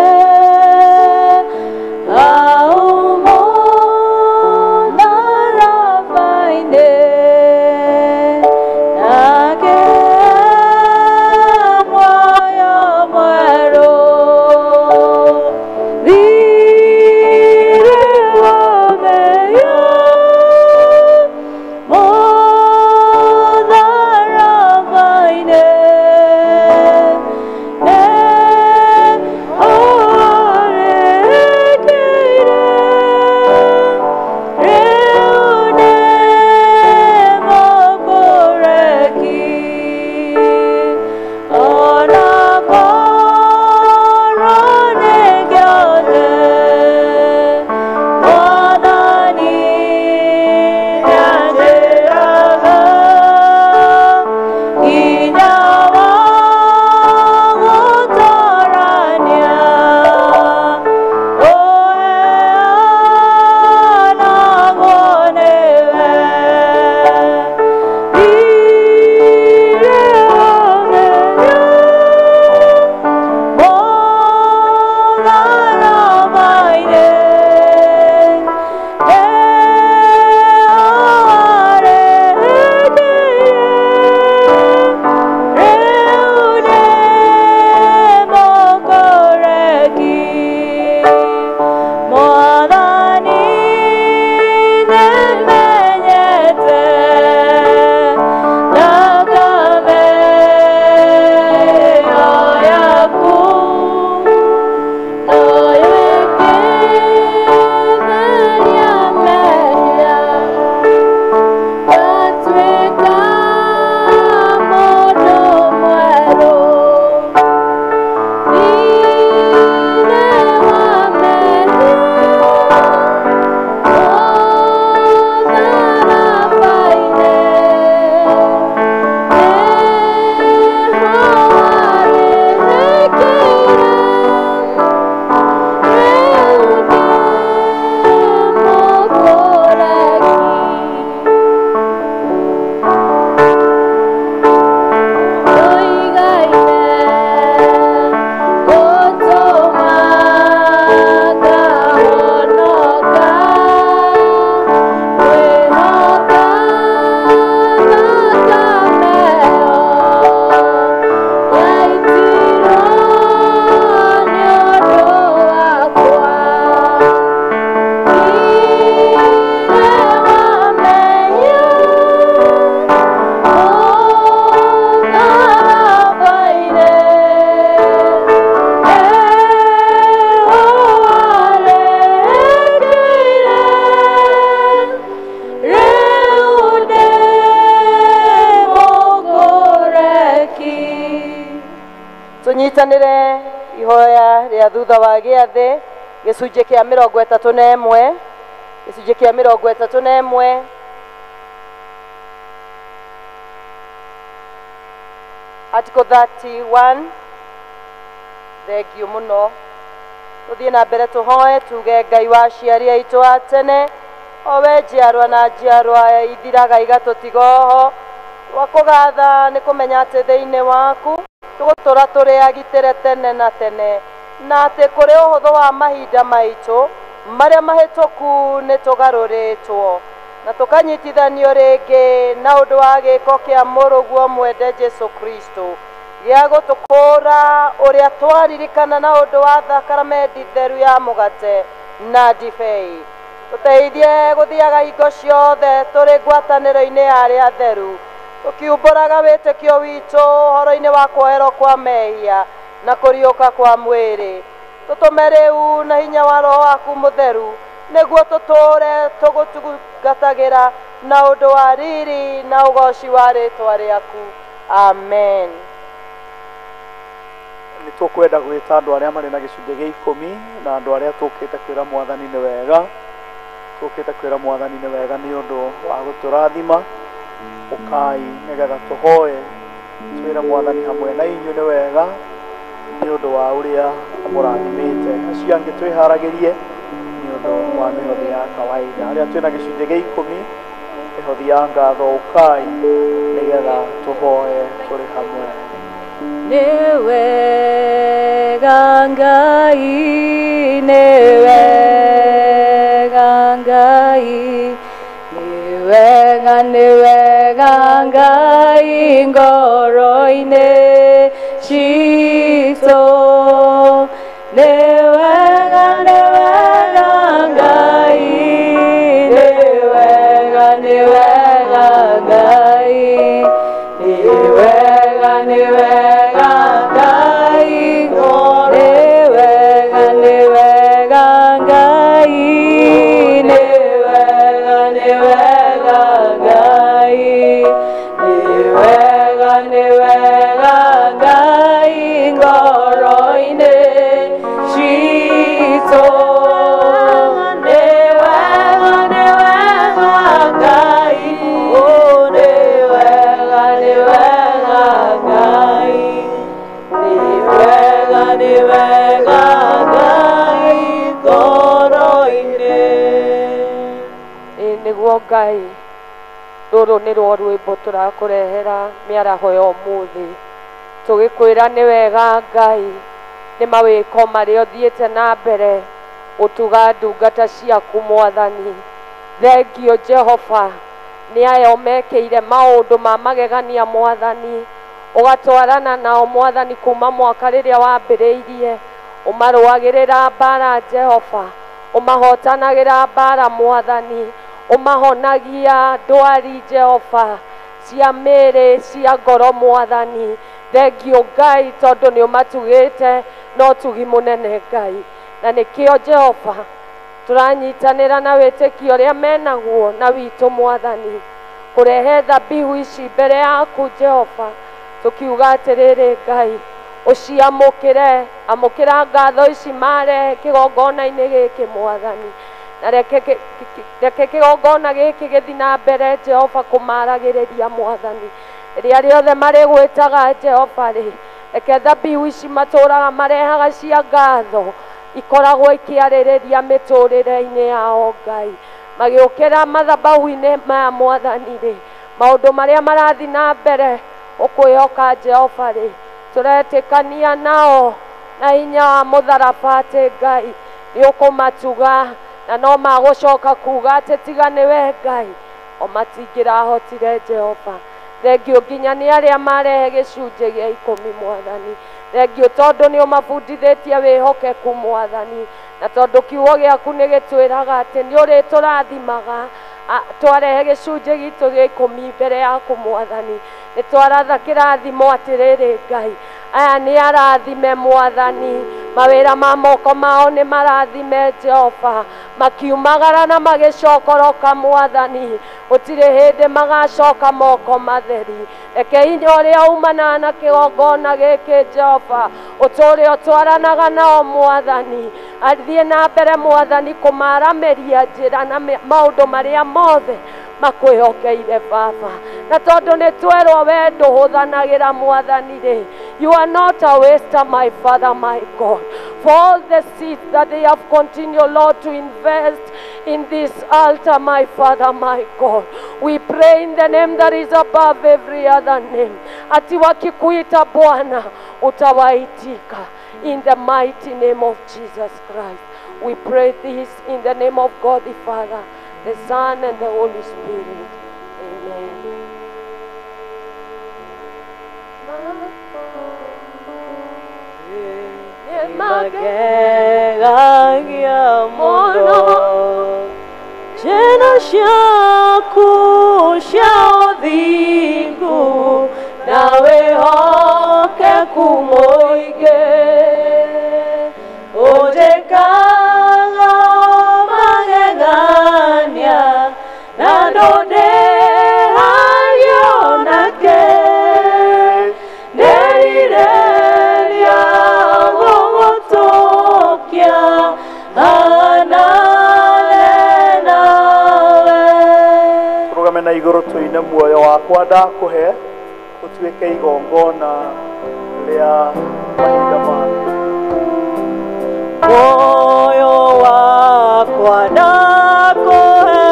aumo Tũnyitanĩre ihoya rĩa thutha wa gĩathĩ gĩcunjĩ kĩa 31, gĩcunjĩ kĩa 31. Article 31. Thengiũ mũno. Tũthiĩ na mbere tũhoe tuge Ngai wa aciari aitũ a tene, o we njiarwa na njiarwa ithiraga igatũtiga oho, twakũgatha nĩ kũmenya atĩ thĩinĩ waku tũgũtũra tũrĩ agitĩre tene na tene, na atĩ kũrĩ ũhũthũ wa mahinda maitũ marĩa mahĩtũku nĩ tũgarũrĩtwo na tũkanyitithanio rĩngĩ na ũndũ wa gĩko kĩa mũrũguo mwende Jesũ Kristo gĩa gũtũkũra ũrĩa twaririkana na ũndũ wa thakramenti theru ya mũgate na ndibei. Tũteithie gũthiaga hingo ciothe tũrĩ ngwatanĩro-inĩ ya arĩa atheru, tũkiumbũraga wĩtĩkio witũ ũhoro-inĩ wa kuoherwo kwa mehia na kũriũka kwa mwĩrĩ. Tũtũme rĩu na hinya wa Roho waku mũtheru nĩguo tũtũũre tũgũtungatagĩra na ũndũ wa riri na ũgoci wa rĩtwa rĩaku. Amen. Nĩ tũkwenda gwĩta andũ arĩa marĩ na gĩcunjĩ gĩa 10 na andũ arĩa tũkĩte kwĩra Mwathani nĩ wega, tũkĩte kwĩra Mwathani nĩ wega nĩ ũndũ wa gũtũrathima. Ũkai nĩgetha tũhoe twĩre Mwathani hamwe na inyuĩ nĩ wega nĩ ũndũ wa ũrĩa amũrathimĩte. Acio angĩ twĩharagĩrie nĩ ũndũ wa mĩhothi ya kawaida. Arĩa twĩna gĩcunjĩ gĩa 10, mĩhothi ya ngatho, ũkai nĩgetha tũhoe tũrĩ hamwe. Nĩ wega Ngai, nĩ wega Ngai, nĩ wega, nĩ wega Ngai ngoro-inĩ citũ. Nĩ wega, nĩ wega Ngai, nĩ wega, nĩ wega Ngai, nĩ wega, nĩ wega Ngai, nĩ wega, nĩ wega Ngai, nĩ wega, nĩ wega Ngai, nĩ wega, nĩ wega Ngai ngoro-inĩ citũ. Nĩ wega, nĩ wega Ngai, oh, nĩ wega, nĩ wega Ngai, nĩ wega, nĩ wega Ngai ngoro-inĩ. Ĩ nĩguo Ngai, rũrũ nĩ rwo rwĩmbo tũrakũrehera mĩaraho ya ũmũthĩ, tũgĩkwĩra nĩ wega Ngai nĩ mawĩko marĩa ũthiĩte na mbere ũtuga ndungata ciaku Mwathani. Thengio Jehova nĩ aya ũmekĩire maũndũ ma magegania Mwathani, ũgatwarana nao Mwathani kuma mwaka rĩrĩa wambĩrĩirie, ũmarũagĩrĩra mbara Jehova, ũmahotanagĩra mbara Mwathani, ũmahonagia ndwari Jehova cia mĩĩrĩ cia ngoro Mwathani. Thengio Ngai tondũ nĩ ũmatugĩte na ũtugi mũnene Ngai, na nĩkĩo Jehova tũranyitanĩra na wĩtĩkio ũrĩa menaguo na witũ Mwathani, kũrehe thabihu ici mbere yaku Jehova, tũkiuga atĩrĩrĩ Ngai ũciamũkĩre, amũkĩra ngatho ici marehe kĩgongona-inĩ gĩkĩ Mwathani, na reke kĩgongona gĩkĩ gĩthiĩ na mbere Jehova kũmaragĩrĩria Mwathani. Rĩrĩa rĩothe marĩgwĩtaga Jehova rĩ, reke thabihu ici matũraga marehaga cia ngatho ikoragwo ikĩarĩrĩria mĩtũrĩre-inĩ yao Ngai, magĩũkĩra mathabahu-inĩ maya Mwathani rĩ, maũndũ marĩa marathiĩ na mbere ũkwĩhoka Jehova rĩ, tũretĩkania nao na hinya wa mũtharaba atĩ Ngai nĩ ũkũmatuga na no magũcoka kuga atĩ tiga nĩwe Ngai o matingĩrahotire Jehova. Thengio nginya nĩ arĩa marehe gĩcunjĩ gĩa 10 Mwathani. Thengio tondũ nĩ ũmabundithĩtie wĩhokeku Mwathani, na tondũ kiugo gĩaku nĩ gĩtwĩraga atĩ nĩ ũrĩtũrathimaga twarehe gĩcunjĩ gitũ gĩa 10 mbere yaku Mwathani. Nĩ twaratha kĩrathimo atĩrĩrĩ Ngai, aya nĩ arathime Mwathani, Mawĩra ma moko mao nĩ marathime Jehova, makiumagara na magĩcokoroka Mwathani, gũtirĩ hĩndĩ magacoka moko matheri. Reke hinya ũrĩa umanaga na kĩgongona gĩkĩ Jehova ũtũũre ũtwaranaga nao Mwathani, athiĩ na mbere Mwathani kũmaramĩria njĩra na maũndũ marĩa mothe makwĩhokeire Baba. Na tondũ nĩ twerwo we ndũhũthanagĩra Mwathani rĩ, you are not a waster, my Father, my God. For all the seeds that they have continued, Lord, to invest in this altar, my Father, my God, we pray in the name that is above every other name. Ati wakikuita Bwana, utawaitika. In the mighty name of Jesus Christ, we pray this in the name of God the Father, the Son, and the Holy Spirit. Amen. Magegagia mũno njĩra ciaku cia ũthingu na wĩhokeku mũingĩ, ũnjĩkaga magegania na ndũndĩhagio nake, ndĩrirĩria gũgũtũkia hanane nawe. Tũrũgame na igũrũ tũine muoyo wakwa ndakũhe ũtuĩke igongona rĩa mahinda maya. Moyo wakwa ndakũhe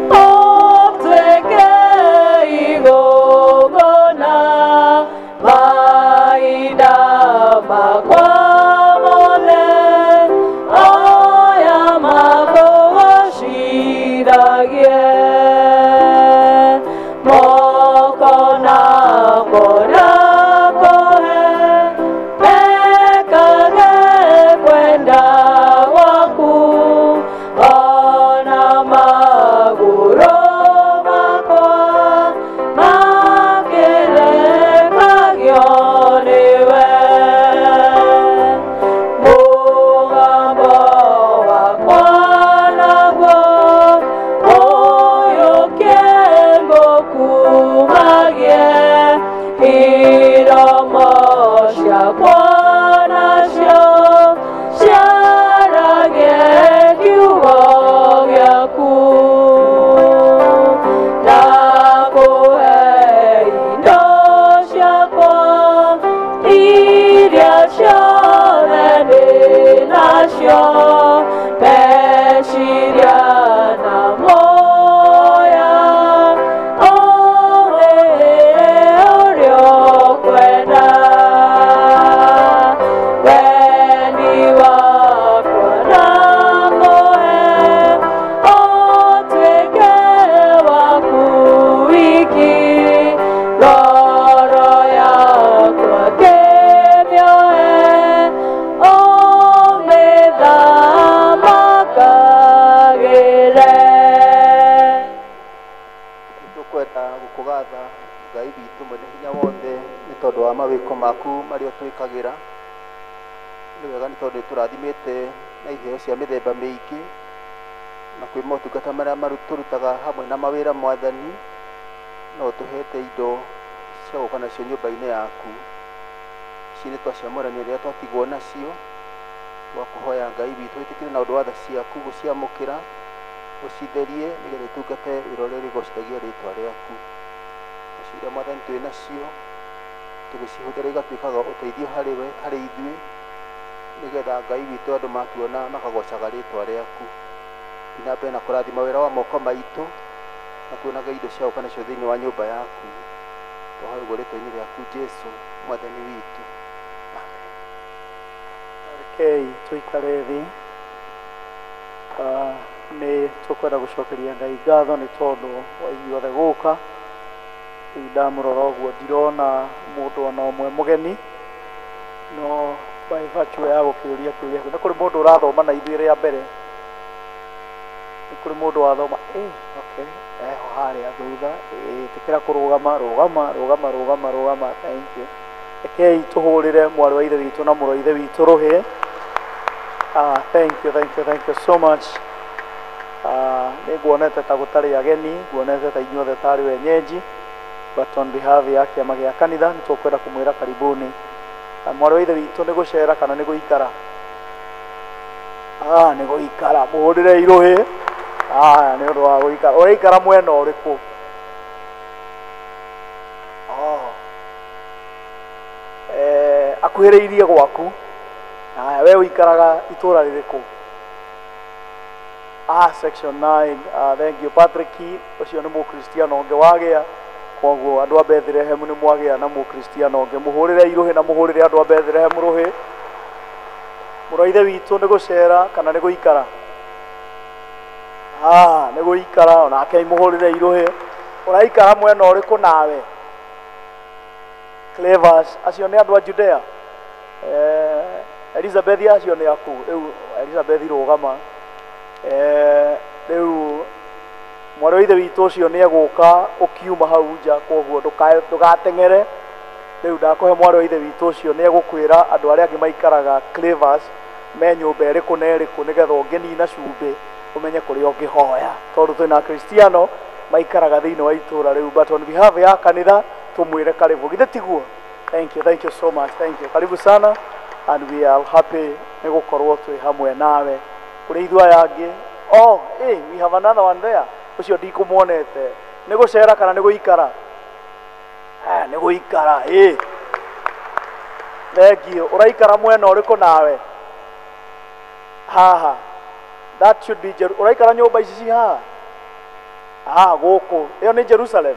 ũtuĩke igongona mahinda makwa mothe, oya makũgocithagie moko namo ndakũhe mekage kwenda gwaku, ona magũrũ makwa makĩrekagio nĩwe. Mũgambo wakwa naguo ũyũkie ngũkumagie, iromo ciakwa nacio ciaragie kiugo gĩaku. Ndakũhe indo ciakwa iria ciothe ndĩ nacio, meciria na muoya ũrĩre ũrĩa ũkwenda. Wendi wakwa ndakũhe ũtuĩke waku wiki, ngoro yakwa kĩmĩoe ũmĩthamakagĩre. Nĩtũkwenda gũkũgatha Ngai witũ mwene hinya wothe nĩ tondũ wa mawĩko maku marĩa ũtwĩkagĩra. Nĩ wega nĩ tondũ nĩtũrathimĩte na iheo cia mĩthemba mĩingĩ na kwĩ motungata marĩa tũrutaga hamwe na mawĩra Mwathani, no ũtũhete indo cia gũka nacio nyũmba-inĩ yaku. Ici nĩ twaciamũrania rĩrĩa twatigwo nacio, twakũhoya Ngai witũ wĩtĩkĩre na ũndũ wa tha ciaku gũciamũkĩra, ũcitherie nĩgetha itungate wĩra ũrĩa ũrĩgocithagia rĩtwa rĩaku. Nacio iria Mwathani twĩ nacio tũgĩcihũthĩra igatuĩkaga ũteithio harĩ we, harĩ ithuĩ, nĩgetha Ngai witũ andũ matuona makagocaga rĩtwa rĩaku. Thiĩ na mbere na kũrathima wĩra wa moko maitũ na tuonaga indo cia gũka nacio thĩinĩ wa nyũmba yaku. Twahoya ũguo rĩtwa-inĩ rĩaku Jesũ Mwathani witũ. Amen. Rekei tũikare thĩ. Nĩ tũkwenda gũcokeria Ngai ngatho nĩ tondũ wa inyuothe gũka. Rĩu ndamũrora ũguo ndirona mũndũ ona ũmwe mũgeni, no by virtue ya gũkĩũria kĩũria kĩu, nĩ kũrĩ mũndũ ũrathoma na ithuĩ rĩa mbere, nĩ kũrĩ mũndũ wathoma, okay, eho harĩa thutha, ĩtĩkĩra kũrũgama, rũgama, rũgama, rũgama, rũgama, thank you. Rekei tũhũrĩre mwarĩ wa ithe witũ na mũrũ wa ithe witũ rũhĩ. Thank you, thank you, thank you so much. Nĩ nguonete ta gũtarĩ ageni, nguonete ta inyuothe tarĩ wenyeji, but on behalf ya kĩama gĩa kanitha nĩ tũkwenda kũmwĩra karibuni. Mwarĩ wa ithe witũ nĩ gũcera kana nĩ gũikara? Nĩ gũikara. Mũhũrĩre irũhĩ. Nĩ ũndũ wa gũikara. Ũraikara mwena ũrĩkũ? Oh. Akuhĩrĩirie gwaku. Haya, we ũikaraga itũra rĩrĩkũ? Section 9. Thank you Patrick. Ũcio nĩ mũkristiano ũngĩ wagĩa. Koguo andũ a Bethlehem nĩ mwagĩa na mũkristiano ũngĩ. Mũhũrĩre irũhĩ na mũhũrĩre andũ a Bethlehem rũhĩ. Mũrũ wa ithe witũ nĩ gũcera kana nĩ gũikara? Nĩ gũikara. Onake mũhũrĩre irũhĩ. Ũraikara mwena ũrĩkũ nawe? Clevers, acio nĩ andũ a Judea. Elizabeth acio nĩ aku. Rĩu Elizabeth rũgama. Rĩu mwarĩ wa ithe witũ ũcio nĩ egũka ũkiuma hau nja, koguo ndũgateng'ere. Rĩu ndakũhe mwarĩ wa ithe witũ ũcio nĩ egũkwĩra andũ arĩa angĩ maikaraga Clevers me nyũmba ĩrĩkũ na ĩrĩkũ, nĩgetha ũngĩnina cumbĩ ũmenye kũrĩa ũngĩhoya, tondũ twĩna Akristiano maikaraga thĩinĩ wa itũra rĩu. But on behalf ya kanitha tũmwĩre karibu, githĩ tiguo? Thank you, thank you so much, thank you. Karibu sana, and we are happy nĩ gũkorwo twĩ hamwe nawe. Kũrĩ ithuĩ aya angĩ, oh, hey, we have another one there. Ũcio ndikũmuonete. Nĩ gũcera kana nĩ gũikara? Nĩ gũikara. Thank you. Ũraikara mwena ũrĩkũ nawe? Haha. That should be ũraikara nyũmba ici ci haha? Gũkũ. Ĩyo nĩ Jerusalem.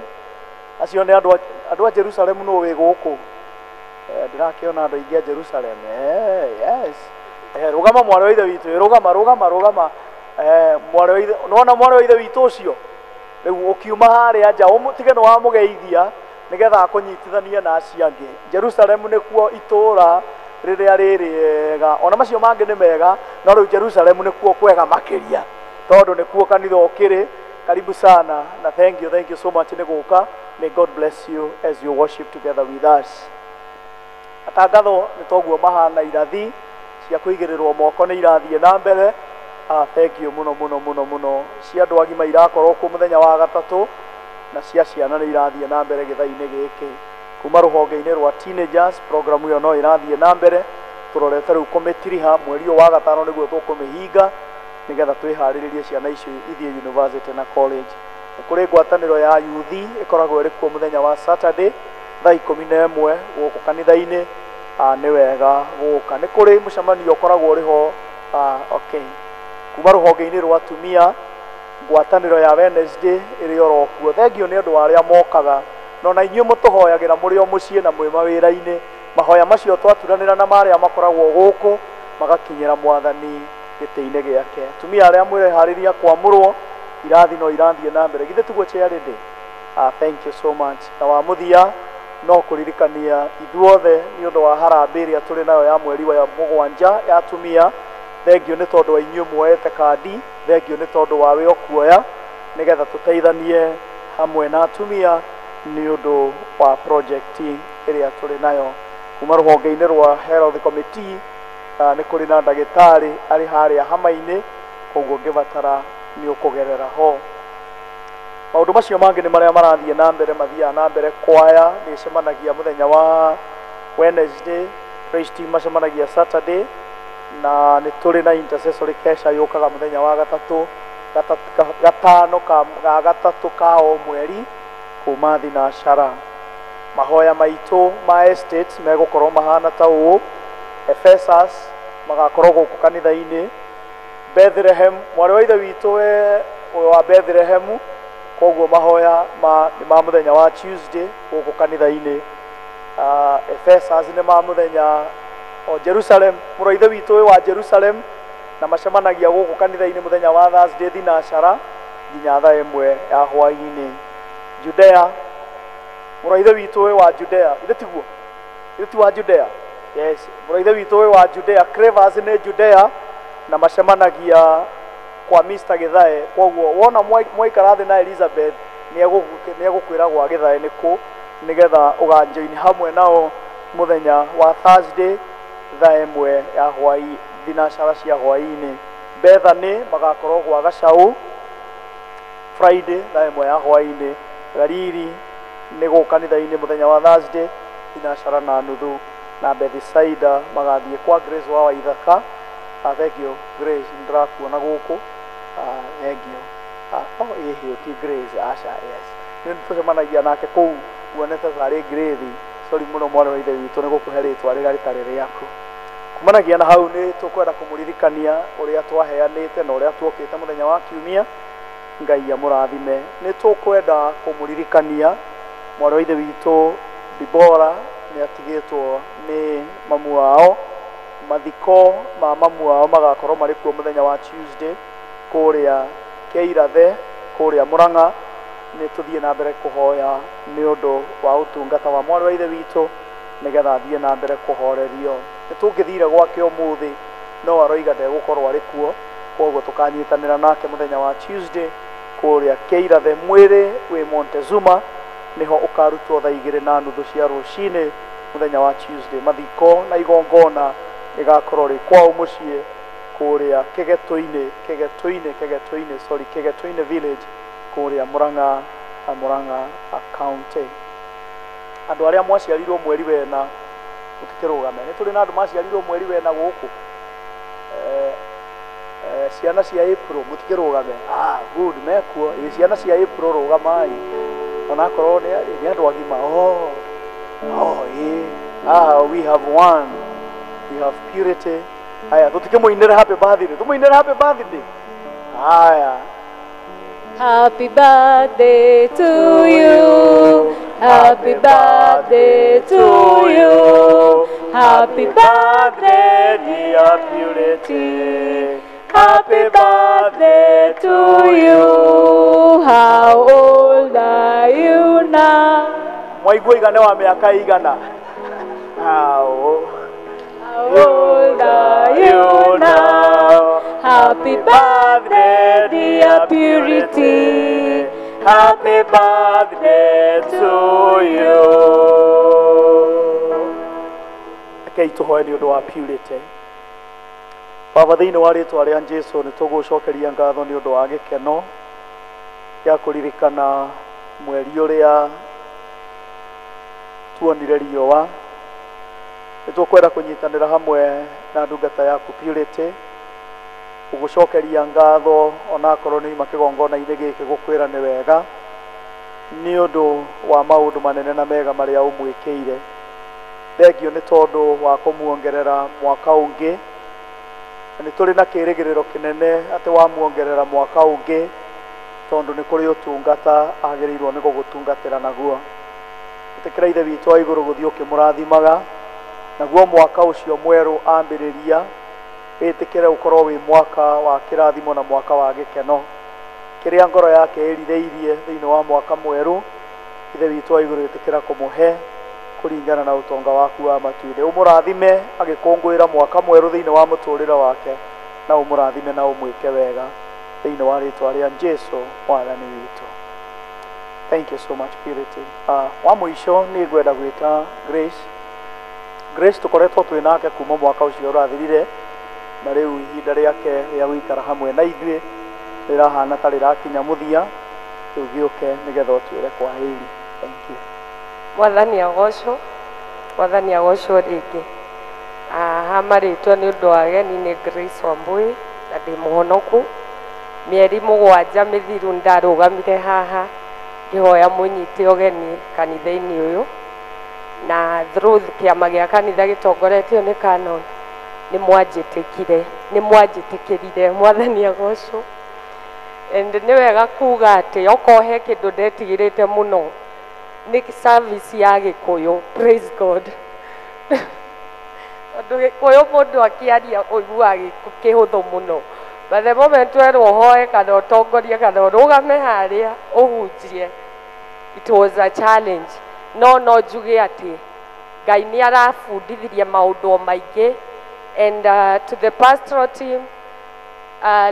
Acio nĩ andũ a Jerusalem nũ wĩ gũkũ? Ndĩrakĩona andũ aingĩ a Jerusalem. Yes. Rũgama mwarĩ wa ithe witũ, rũgama, rũgama, rũgama. Mwarĩ wa ithe, nĩwona mwarĩ wa ithe witũ ũcio? Rĩu ũkiuma harĩa nja, tige nĩ wamũgeithia nĩgetha akũnyitithanie na acio angĩ. Jerusalem nĩkuo itũra rĩrĩa rĩrĩega, ona macio mangĩ nĩ mega, no rĩu Jerusalem nĩkuo kwega makĩria, tondũ nĩkuo kanitha ũkĩrĩ. Karibu sana na thank you, thank you so much nĩ gũka. May God bless you as you worship together with us. Atangatho nĩ toguo mahana irathi cia kũigĩrĩrwo moko nĩ irathiĩ na mbere. Thank you mũno mũno mũno mũno. Cia andũ agima irakorwo kuo mũthenya wa gatatũ, na cia ciana nĩ irathiĩ na mbere gĩthaa-inĩ gĩkĩ. Kuma rũhonge-inĩ rwa teenagers, program ĩyo no ĩrathiĩ na mbere. Tũrorete rĩu kũmĩtiriha mweri ũyũ wa gatano nĩguo tũkũmĩhinga, nĩgetha twĩharĩrĩrie ciana icio ithiĩ university na college. Nĩ kũrĩ ngwatanĩro ya youth ĩkoragwo ĩrĩ kuo mũthenya wa Saturday thaa 11 gũkũ kanitha-inĩ. Nĩ wega gũka. Nĩ kũrĩ mũcemanio ũkoragwo ũrĩ ho. Okay. Kuma rũhonge-inĩ rwa atumia, ngwatanĩro ya Wednesday ĩrĩ oro kuo. Thank you nĩ ũndũ wa arĩa mokaga, no na inyuĩ mũtũhoyagĩra mũrĩ o mũciĩ na mwĩ mawĩra-inĩ. Mahoya macio twaturanĩra na marĩa makoragwo gũkũ magakinyĩra mwathani gĩtĩ-inĩ gĩake. Atumia arĩa mwĩreharĩria kwamũrwo, irathi no irathiĩ na mbere. Githĩ tiguo charity? Thank you so much. Na wa mũthia no kũririkania ithuothe nĩ ũndũ wa harambee ĩrĩa tũrĩ nayo ya mweri wa mũgwanja ya atumia. Thank you nĩ tondũ wa inyuĩ muoete kandi. Thank you nĩ tondũ wa wĩ okuoya, nĩgetha tũteithanie hamwe na atumia nĩ ũndũ wa project ĩrĩa tũrĩ nayo. Kuma rũhonge-inĩ rwa Health Committee, nĩ kũrĩ na ndagĩtarĩ arĩ harĩa hama-inĩ, koguo ũngĩbatara nĩ ũkũgerera ho. Maũndũ macio mangĩ nĩ marĩa marathiĩ na mbere, mathiaga na mbere. Kwaya nĩ ĩcemanagia mũthenya wa Wednesday, praise team macemanagia Saturday, na nĩ tũrĩ na intercessory kesha yũkaga mũthenya wa gatatũ, gatano ga gatatũ ka o mweri kuma thinacara. Mahoya maitũ ma estates megũkorwo mahana ta ũũ. Ephesus magakorwo gũkũ kanitha-inĩ. Bethlehem, mwarĩ wa ithe witũ we wa Bethlehem, koguo mahoya nĩ ma mũthenya wa Tuesday gũkũ kanitha-inĩ. Ephesus nĩ ma mũthenya o Jerusalem, mũrũ wa ithe witũ wĩ wa Jerusalem, na macemanagia gũkũ kanitha-inĩ mũthenya wa Thursday thinacara nginya thaa 1 ya hwaĩ-inĩ. Judea, mũrũ wa ithe witũ wĩ wa Judea, githĩ tiguo? Githĩ ti wa Judea? Yes, mũrũ wa ithe witũ wĩ wa Judea. Clevers nĩ Judea, na macemanagia kwa Mr. Githae. Koguo wona mwaikara thĩ na Elizabeth, nĩ egũkwĩra gwa Githae nĩ kũ, nĩgetha ũganjoin hamwe nao Mũthenya wa Thursday thaa 1 ya hwaĩ thinacara cia hwaĩ-inĩ. Bethany magakorwo gwa Gacau Friday thaa 1 ya hwaĩ-inĩ. Galili nĩ gũka kanitha-inĩ mũthenya wa Thursday thinacara na nuthu, na Bethsaida magathiĩ kwa Grace wa Waithaka. Thank you Grace, ndĩrakuona gũkũ. Thank you. Oh ĩhĩ ti Grace, aca, yes, nĩ tũcemanagia nake kũu wonete tarĩ Grace. Sorry mũno mwana wa ithe witũ nĩ gũkũhe rĩtwa rĩrĩa rĩtarĩ rĩaku. Kumanagia na hau nĩ tũkwenda kũmũririkania ũrĩa twaheanĩte na ũrĩa tuokĩte mũthenya wa kiumia. Ngai amũrathime. Nĩ tũkwenda kũmũririkania mwarĩ wa ithe witũ Dibora nĩ atigĩtwo nĩ mamu wao. Mathiko ma mamu wao magakorwo marĩ kuo mũthenya wa Tuesday kũrĩa Keirathe kũrĩa Murang'a. Nĩ tũthiĩ na mbere kũhoya nĩ ũndũ wa ũtungata wa mwarĩ wa ithe witũ nĩgetha athiĩ na mbere kũhorerio. Nĩ tũngĩthire gwake ũmũthĩ no aroiga ndegũkorwo arĩ kuo, koguo tũkanyitanĩra nake mũthenya wa Tuesday kũrĩa Keirathe. Mwĩrĩ wĩ Montezuma nĩho ũkarutwo thaa 2:30 cia rũcinĩ mũthenya wa Tuesday. Mathiko na igongona rĩgakorwo rĩ kwao mũciĩ kũrĩa Kegetũ-inĩ, Kegetũ-inĩ, Kegetũ-inĩ, sorry, Kegetũ-inĩ village kũrĩa Murang'a, Murang'a County. Andũ arĩa mwaciarirwo mweri wena mũtikĩrũgame. Nĩ tũrĩ na andũ maciarirwo mweri wena gũkũ. Ciana cia April mũtikĩrũgame. Good, mekuo. Ciana cia April rũgamai. Onakorwo nĩ andũ agima. Oh, we have one. We have Purity. Haya, tũtikĩmũinĩre happy birthday. Tũmũinĩre happy birthday. Haya. Happy birthday to you. Happy birthday to you. Happy birthday, dear Purity. Happy birthday to you. How old are you now? Mwaigua igana wa miaka igana. How old are you now? Happy birthday, dear Purity. Happy birthday to you. Rekei tũhoe nĩ ũndũ wa Purity. Baba, thĩinĩ wa rĩtwa rĩa Jesũ nĩ tũgũcokeria ngatho nĩ ũndũ wa gĩkeno gĩa kũririkana mweri ũrĩa tuonire riũa. Nĩ tũkwenda kũnyitanĩra hamwe na ndungata yaku Purity gũgũcokeria ngatho onakorwo nĩ ima kĩgongona-inĩ gĩkĩ gũkwĩra nĩ wega nĩ ũndũ wa maũndũ manene na mega marĩa ũmwĩkĩire. Thengio nĩ tondũ wa kũmuongerera mwaka ũngĩ. Nĩ tũrĩ na kĩrĩgĩrĩro kĩnene atĩ wamuongerera mwaka ũngĩ tondũ nĩ kũrĩ ũtungata agĩrĩirwo nĩ gũgũtungatĩra naguo. Ĩtĩkĩra ithe witũ wa igũrũ gũthiĩ ũkĩmũrathimaga naguo mwaka ũcio mwerũ ambĩrĩria wĩtĩkĩre ũkorwo wĩ mwaka wa kĩrathimo na mwaka wa gĩkeno. Kĩrĩa ngoro yake ĩrirĩirie thĩinĩ wa mwaka mwerũ ithe witũ wa igũrũ ĩtĩkĩra kũmũhe kũringana na ũtonga waku wa matu-inĩ. Ũmũrathime agĩkũngũĩra mwaka mwerũ thĩinĩ wa mũtũrĩre wake na ũmũrathime na ũmwĩke wega thĩinĩ wa rĩtwa rĩa Jesũ mwathani witũ. Thank you so much Purity. Wa mũico nĩ ngwenda gwĩta Grace. Grace tũkoretwo twĩ nake kuma mwaka ũcio ũrathirire na rĩu ihinda rĩake rĩa gũikara hamwe na ithuĩ rĩrahana ta rĩrakinya mũthia. Rĩu gĩũke nĩgetha ũtwĩre kwa heri. Thank you. Mwathani agocwo, mwathani agocwo rĩngĩ. Haha marĩtwa nĩ ũndũ wa ageni nĩ Grace Wambui na ndĩ mũhonoku. Mĩeri 7 mĩthiru ndarũgamire haha ngĩhoya mũnyite ũgeni kanitha-inĩ ũyũ na through kĩama gĩa kanitha gĩtongoretio nĩ Canon nĩ mwanjĩtĩkire, nĩ mwanjĩtĩkĩrire. Mwathani agocwo. And nĩ wega kuga atĩ okorwo he kĩndũ ndetigĩrĩte mũno nĩ service ya Gĩkũyũ. Praise God. Tondũ Gĩkũyũ mũndũ akĩaria ũiguaga kĩhũthũ mũno. But the moment werwo ũhoe kana ũtongorie kana ũrũgame harĩa ũhunjie, it was a challenge. No njuge atĩ Ngai nĩ arabundithirie maũndũ maingĩ. And to the pastoral team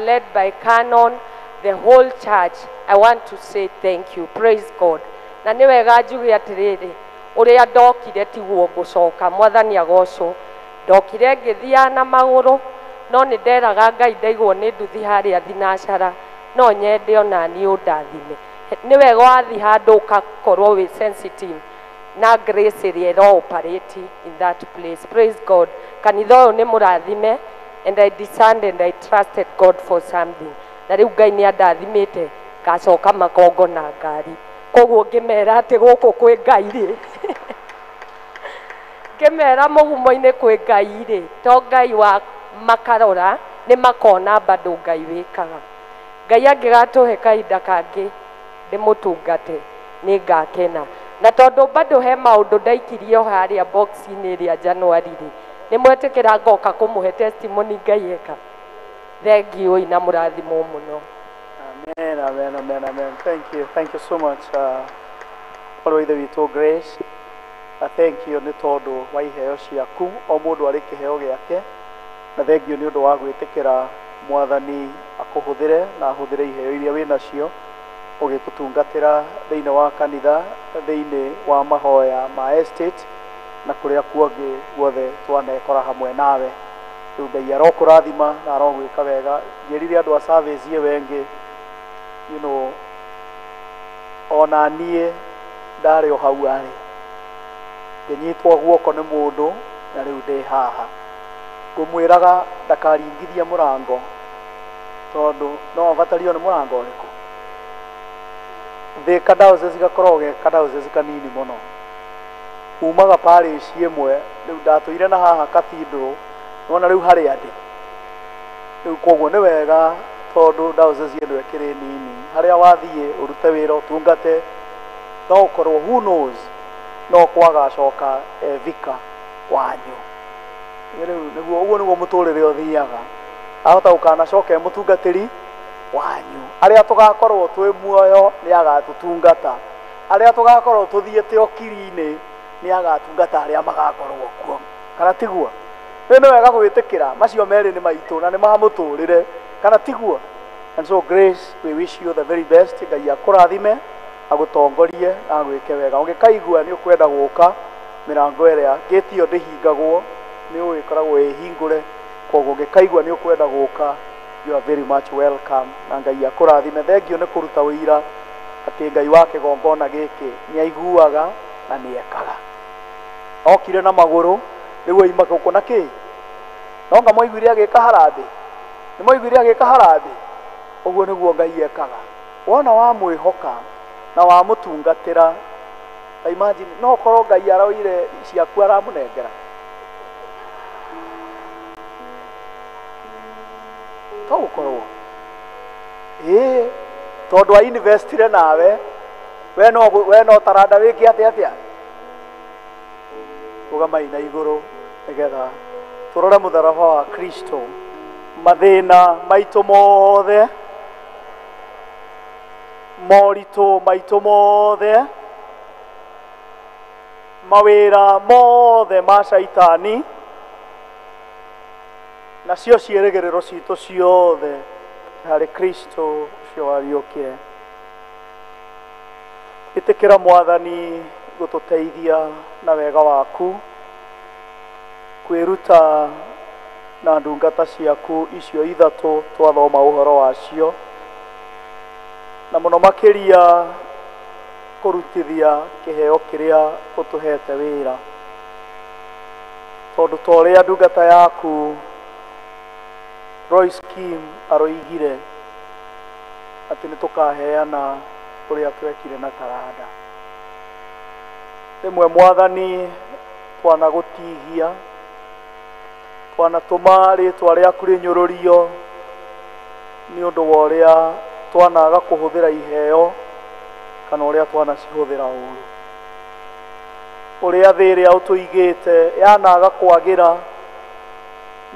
led by Canon, the whole church, I want to say thank you. Praise God. Na nĩ wega njuge atĩrĩrĩ, Ũrĩa ndokire tiguo ngũcoka, mwathani agocwo. Ndokire ngĩthiaga na magũrũ, no nĩ nderaga Ngai ndaigwo nĩ nduthi harĩa thinacara, no nyende ona niĩ ũndathime. Nĩ wega wathiĩ handũ ũgakorwo wĩ sensitive na grace ĩrĩa ĩro operate in that place. Praise God. Kanitha ũyũ nĩ mũrathime, and I discerned and I trusted God for something. Na rĩu Ngai nĩ andathimĩte ngacoka Makongo na ngari. Koguo ngĩmera atĩ gũkũ kwĩ Ngai rĩ, ngĩmera mũgumo-inĩ kwĩ Ngai rĩ, to Ngai wa makarora nĩ makona bado Ngai wĩkaga. Ngai angĩgatũhe kahinda kangĩ ndĩmũtungate nĩ ngakena. Na tondũ bado he maũndũ ndaikirio harĩa box-inĩ ĩrĩa January rĩ, nĩ mwetĩkĩra ngoka kũmũhe testimony Ngai eka. Thank you ina mũrathimwo mũno. Amen, amen, amen, amen. Thank you. Thank you so much. Mwarĩ wa ithe witũ Grace. Thank you nĩ tondũ wa iheo ciaku, o mũndũ arĩ kĩheo gĩake, na thank you nĩ ũndũ wa gwĩtĩkĩra mwathani akũhũthĩre na ahũthĩre iheo iria wĩ nacio ũgĩtũtungatĩra thĩinĩ wa kanitha, thĩinĩ wa mahoya ma estate na kũrĩa kuongĩ guothe twanekora hamwe nawe. Rĩu Ngai arokũrathima na arogwĩka wega. Njĩrire andũ a service ĩyo ĩngĩ, ona niĩ ndarĩ o hau arĩ, ngĩnyitwo guoko nĩ mũndũ na rĩu ndĩ haha. Ngũmwĩraga ndakaringithie mũrango tondũ no abatario nĩ mũrango ũrĩkũ. Thika diocese gakoragwo ge ka diocese kanini mũno, umaga parish ĩmwe. Rĩu ndatũire na haha cathedral, nona rĩu harĩa ndĩ rĩu. Koguo nĩ wega tondũ diocese ĩno ĩkĩrĩ nini, harĩa wathiĩ ũrute wĩra ũtungate, no ũkorwo, who knows, no kwagacoka vicar wanyu. Rĩu nĩguo ũguo nĩguo mũtũrĩre ũthiaga. Ahota gũkanacoka e mũtungatĩri wanyu. Arĩa tũgakorwo twĩ muoyo nĩ agatũtungata, arĩa tũgakorwo tũthiĩte ũkiri-inĩ nĩ agatungata arĩa magakorwo kuo, kana tiguo? Rĩu nĩ wega gwĩtĩkĩra macio merĩ nĩ maitũ na nĩ ma mũtũrĩre, kana tiguo? And so Grace, we wish you the very best. Ngai akũrathime, agũtongorie na agwĩke wega. Ũngĩkaigua nĩ ũkwenda gũka, mĩrango ĩrĩa gate ĩyo ndĩhingagwo, nĩ ũgĩkoragwo ĩhingũre. Koguo ũngĩkaigua nĩ ũkwenda gũka, you are very much welcome, na Ngai akũrathime. Thengiũ nĩ kũruta ũira atĩ Ngai wa kĩgongona gĩkĩ nĩ aiguaga na nĩ ekaga. Okire na magũrũ, rĩu oima gũkũ na kĩ? No nga mwaiguire agĩka harambĩ, nĩ mwaiguire agĩka harambĩ. Ũguo nĩguo Ngai ekaga. Wona wamwĩhoka na wamũtungatĩra, ta imagine, no korwo Ngai aroire ciaku aramũnengera, to gũkorwo ĩĩ tondũ a investire nawe we no taranda wĩke atĩa atĩa. Rũgamai na igũrũ nĩgetha tũrore mũtharaba wa Kristo. Mathĩna maitũ mothe, moritũ maitũ mothe, mawĩra mothe ma caitani, nacio ciĩrĩgĩrĩro citũ ciothe harĩ Kristo ũcio wariũkire. Ĩtĩkĩra mwathani gũtũteithia na wega waku kwĩruta na ndungata ciaku icio ithatũ twathoma ũhoro wacio, na mũno makĩria kũrutithia kĩheo kĩrĩa ũtũhete wĩra, tondũ ta ũrĩa ndungata yaku Royce Kim aroigire atĩ nĩ tũkaheana ũrĩa twekire na taranda. Rĩmwe mwathani twanagũtihia, twanatũma rĩtwa rĩaku rĩnyũrũrio nĩ ũndũ wa ũrĩa twanaga kũhũthĩra iheo kana ũrĩa twanacihũthĩra ũru, ũrĩa thĩ ĩrĩa ũtũigĩte yanaga kwagĩra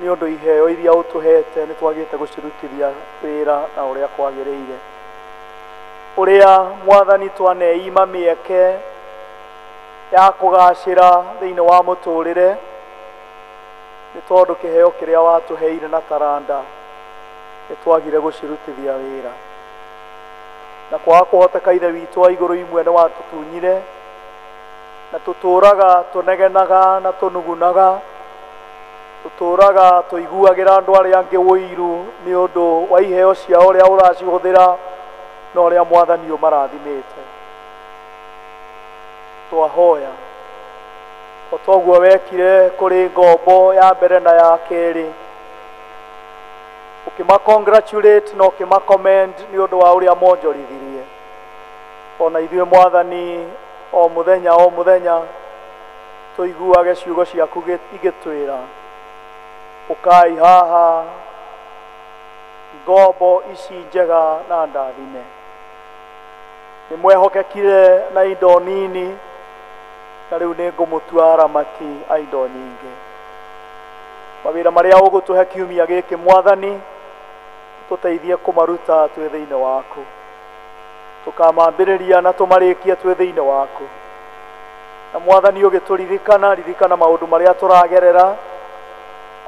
nĩ ũndũ iheo iria ũtũhete nĩ twagĩte gũcirutithia wĩra na ũrĩa kwagĩrĩire, ũrĩa mwathani twaneima mĩeke ya kũgacĩra thĩinĩ wa mũtũrĩre nĩ tondũ kĩheo kĩrĩa watũheire na taranda nĩ twagire gũcirutithia wĩra. Na kwaga kũhoteka, ithe witũ wa igũrũ, imwe nĩ watũtunyire. Na tũtũraga tũnegenaga na tũnugunaga, tũtũraga tũiguagĩra andũ arĩa angĩ ũiru nĩ ũndũ wa iheo ciao ũrĩa ũracihũthĩra na ũrĩa Mwathani ũmarathimĩte. Twahoya o toguo wekire kũrĩ ngombo ya mbere na ya kerĩ, ũkĩma congratulate na ũkĩma commend nĩ ũndũ wa ũrĩa monjorithirie. Ona ithuĩ Mwathani o mũthenya o mũthenya tũiguage ciugo ciaku igĩtwĩra, ũkai haha ngombo ici njega na ndathime. Nĩ mwehokekire na indo nini, na rĩu nĩ ngũmũtua aramati a indo nyingĩ. Mawĩra marĩa ũgũtũhe kiumia gĩkĩ Mwathani, tũteithie kũmaruta twĩ thĩinĩ waku. Tũkamambĩrĩria na tũmarĩkie twĩ thĩinĩ waku. Na Mwathani ũgĩtũririkana, ririkana maũndũ marĩa tũragerera,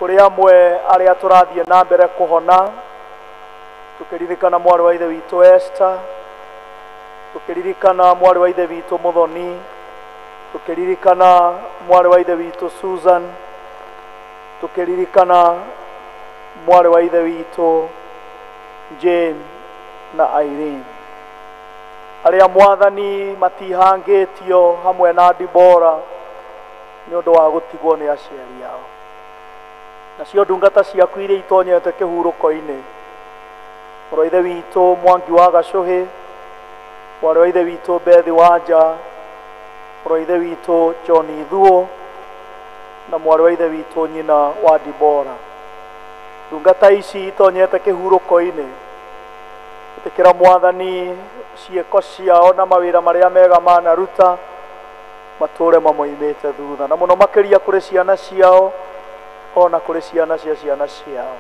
kũrĩ amwe arĩa tũrathiĩ na mbere kũhona, tũkĩririkana mwarĩ wa ithe witũ Esther, tũkĩririkana mwarĩ wa ithe witũ Mũthoni, tũkĩririkana mwarĩ wa ithe witũ Susan, tũkĩririkana mwarĩ wa ithe witũ Jane na Irene, arĩa Mwathani matihangĩtio hamwe na Dibora nĩ ũndũ wa gũtigwo nĩ aciari ao. Nacio ndungata ciaku iria itonyete kĩhurũko-inĩ, mũrũ wa ithe witũ Mwangi wa Gacũhĩ, mwarĩ wa ithe witũ Bethi Wanja, mũrũ wa ithe witũ John Ithuo, na mwarĩ wa ithe witũ nyina wa Dibora. Ndungata ici itonyete kĩhurũko-inĩ, ĩtĩkĩra Mwathani ciĩko ciao na mawĩra marĩa mega manaruta matũre mamoimĩte thutha, na mũno makĩria kũrĩ ciana ciao ona kũrĩ ciana cia ciana ciao.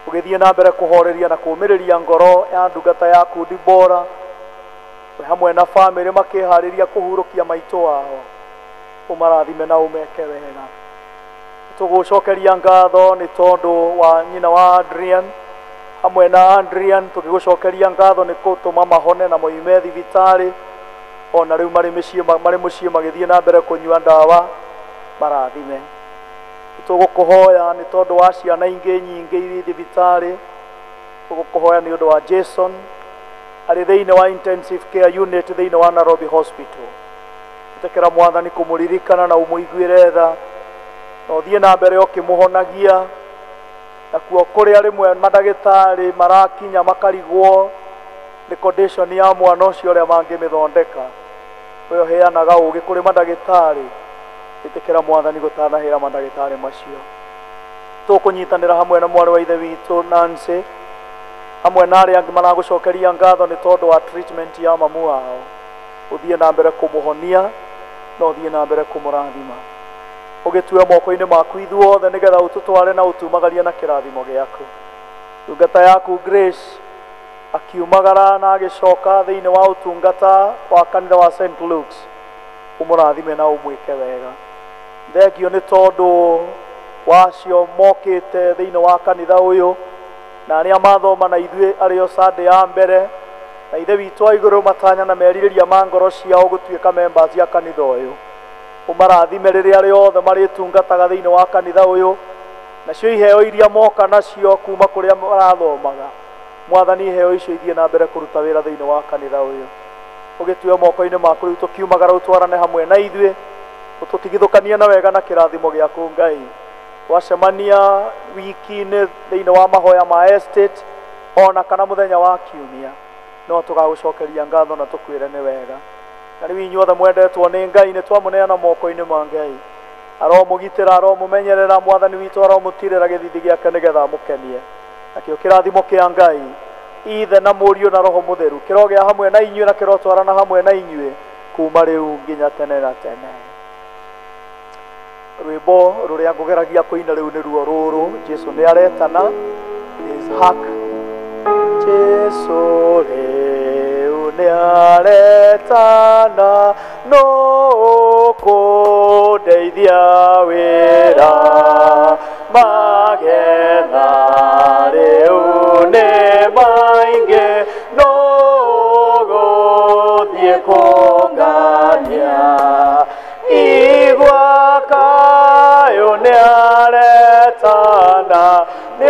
Ũgĩthiĩ na mbere kũhoreria na kũũmĩrĩria ngoro ya ndungata yaku Dibora, we hamwe na bamĩrĩ makĩharĩria kũhurũkia maitũ wao, ũmarathime na ũmeke wega. Tũgũcokeria ngatho nĩ tondũ wa nyina wa Adrian hamwe na Adrian, tũgĩgũcokeria ngatho nĩ gũtũma mahone na moime thibitarĩ, ona rĩu marĩ mũciĩ magĩthiĩ na mbere kũnyua ndawa, marathime. Tũgũkũhoya nĩ tondũ wa ciana ingĩ nyingĩ irĩ thibitarĩ, tũgũkũhoya nĩ ũndũ wa Jason arĩ thĩinĩ wa intensive care unit thĩinĩ wa Nairobi Hospital. Ĩtĩkĩra Mwathani kũmũririkana na ũmũiguĩre tha, na ũthiĩ na mbere ũkĩmũhonagia. Nakuo kũrĩa rĩmwe mandagĩtarĩ marakinya makarigwo nĩ condition ya mwana ũcio ũrĩa mangĩmĩthondeka, we ũheanaga ũgĩ kũrĩ mandagĩtarĩ, ĩtĩkĩra Mwathani gũtanahĩra mandagĩtarĩ macio. Tũkũnyitanĩra hamwe na mwarĩ wa ithe witũ Nancy, hamwe na arĩa angĩ maragũcokeria ngatho nĩ tondũ wa treatment ya mamu wao, ũthiĩ na mbere kũmũhonia na ũthiĩ na mbere kũmũrathima. Ũgĩtue moko-inĩ maku ithuothe nĩgetha ũtũtware na ũtumagarie na kĩrathimo gĩaku. Ndungata yaku Grace akiumagara na agĩcoka thĩinĩ wa ũtungata wa kanitha wa St. Luke's, ũmũrathime na ũmwĩke wega. Thengio nĩ tondũ wacio mokĩte thĩinĩ wa kanitha ũyũ na arĩa mathoma na ithuĩ arĩo Sunday ya mbere, na ithe witũ wa igũrũ matanya na merirĩria ma ngoro ciao gũtuĩka members ya kanitha ũyũ. Ũmarathime rĩrĩa rĩothe marĩtungataga thĩinĩ wa kanitha ũyũ, nacio iheo iria moka nacio kuma kũrĩa marathomaga, Mwathani iheo icio ithiĩ na mbere kũruta wĩra thĩinĩ wa kanitha ũyũ. Ũgĩtue moko-inĩ maku rĩu tũkiumagara ũtwarane hamwe na ithuĩ, ũtũtigithũkanie na wega na kĩrathimo gĩaku Ngai. Twacemania wiki-inĩ thĩinĩ wa mahoya ma estate ona kana mũthenya wa kiumia, no tũgagũcokeria ngatho na tũkwĩre nĩ wega. Na rĩu inyuothe mwendetwo nĩ Ngai, nĩ twamũneana moko-inĩ ma Ngai. Aromũgitĩra, aromũmenyerera, Mwathani witũ aromũtirĩra gĩthithi gĩake nĩgetha amũkenie. Nakĩo kĩrathimo kĩa Ngai Ithe na Mũriũ na Roho Mũtheru kĩrogĩa hamwe na inyuĩ na kĩrotwarana hamwe na inyuĩ kuma rĩu nginya tene na tene. Rwĩmbo rũrĩa ngũgeragia kũina rĩu nĩruo rũrũ, Jesu nĩ aretana, is hark. Jesu rĩu nĩ aretana, no kũndeithia wĩra, magetha rĩu nĩ maingĩ, no gũthiĩ kũngania. thĩna nĩ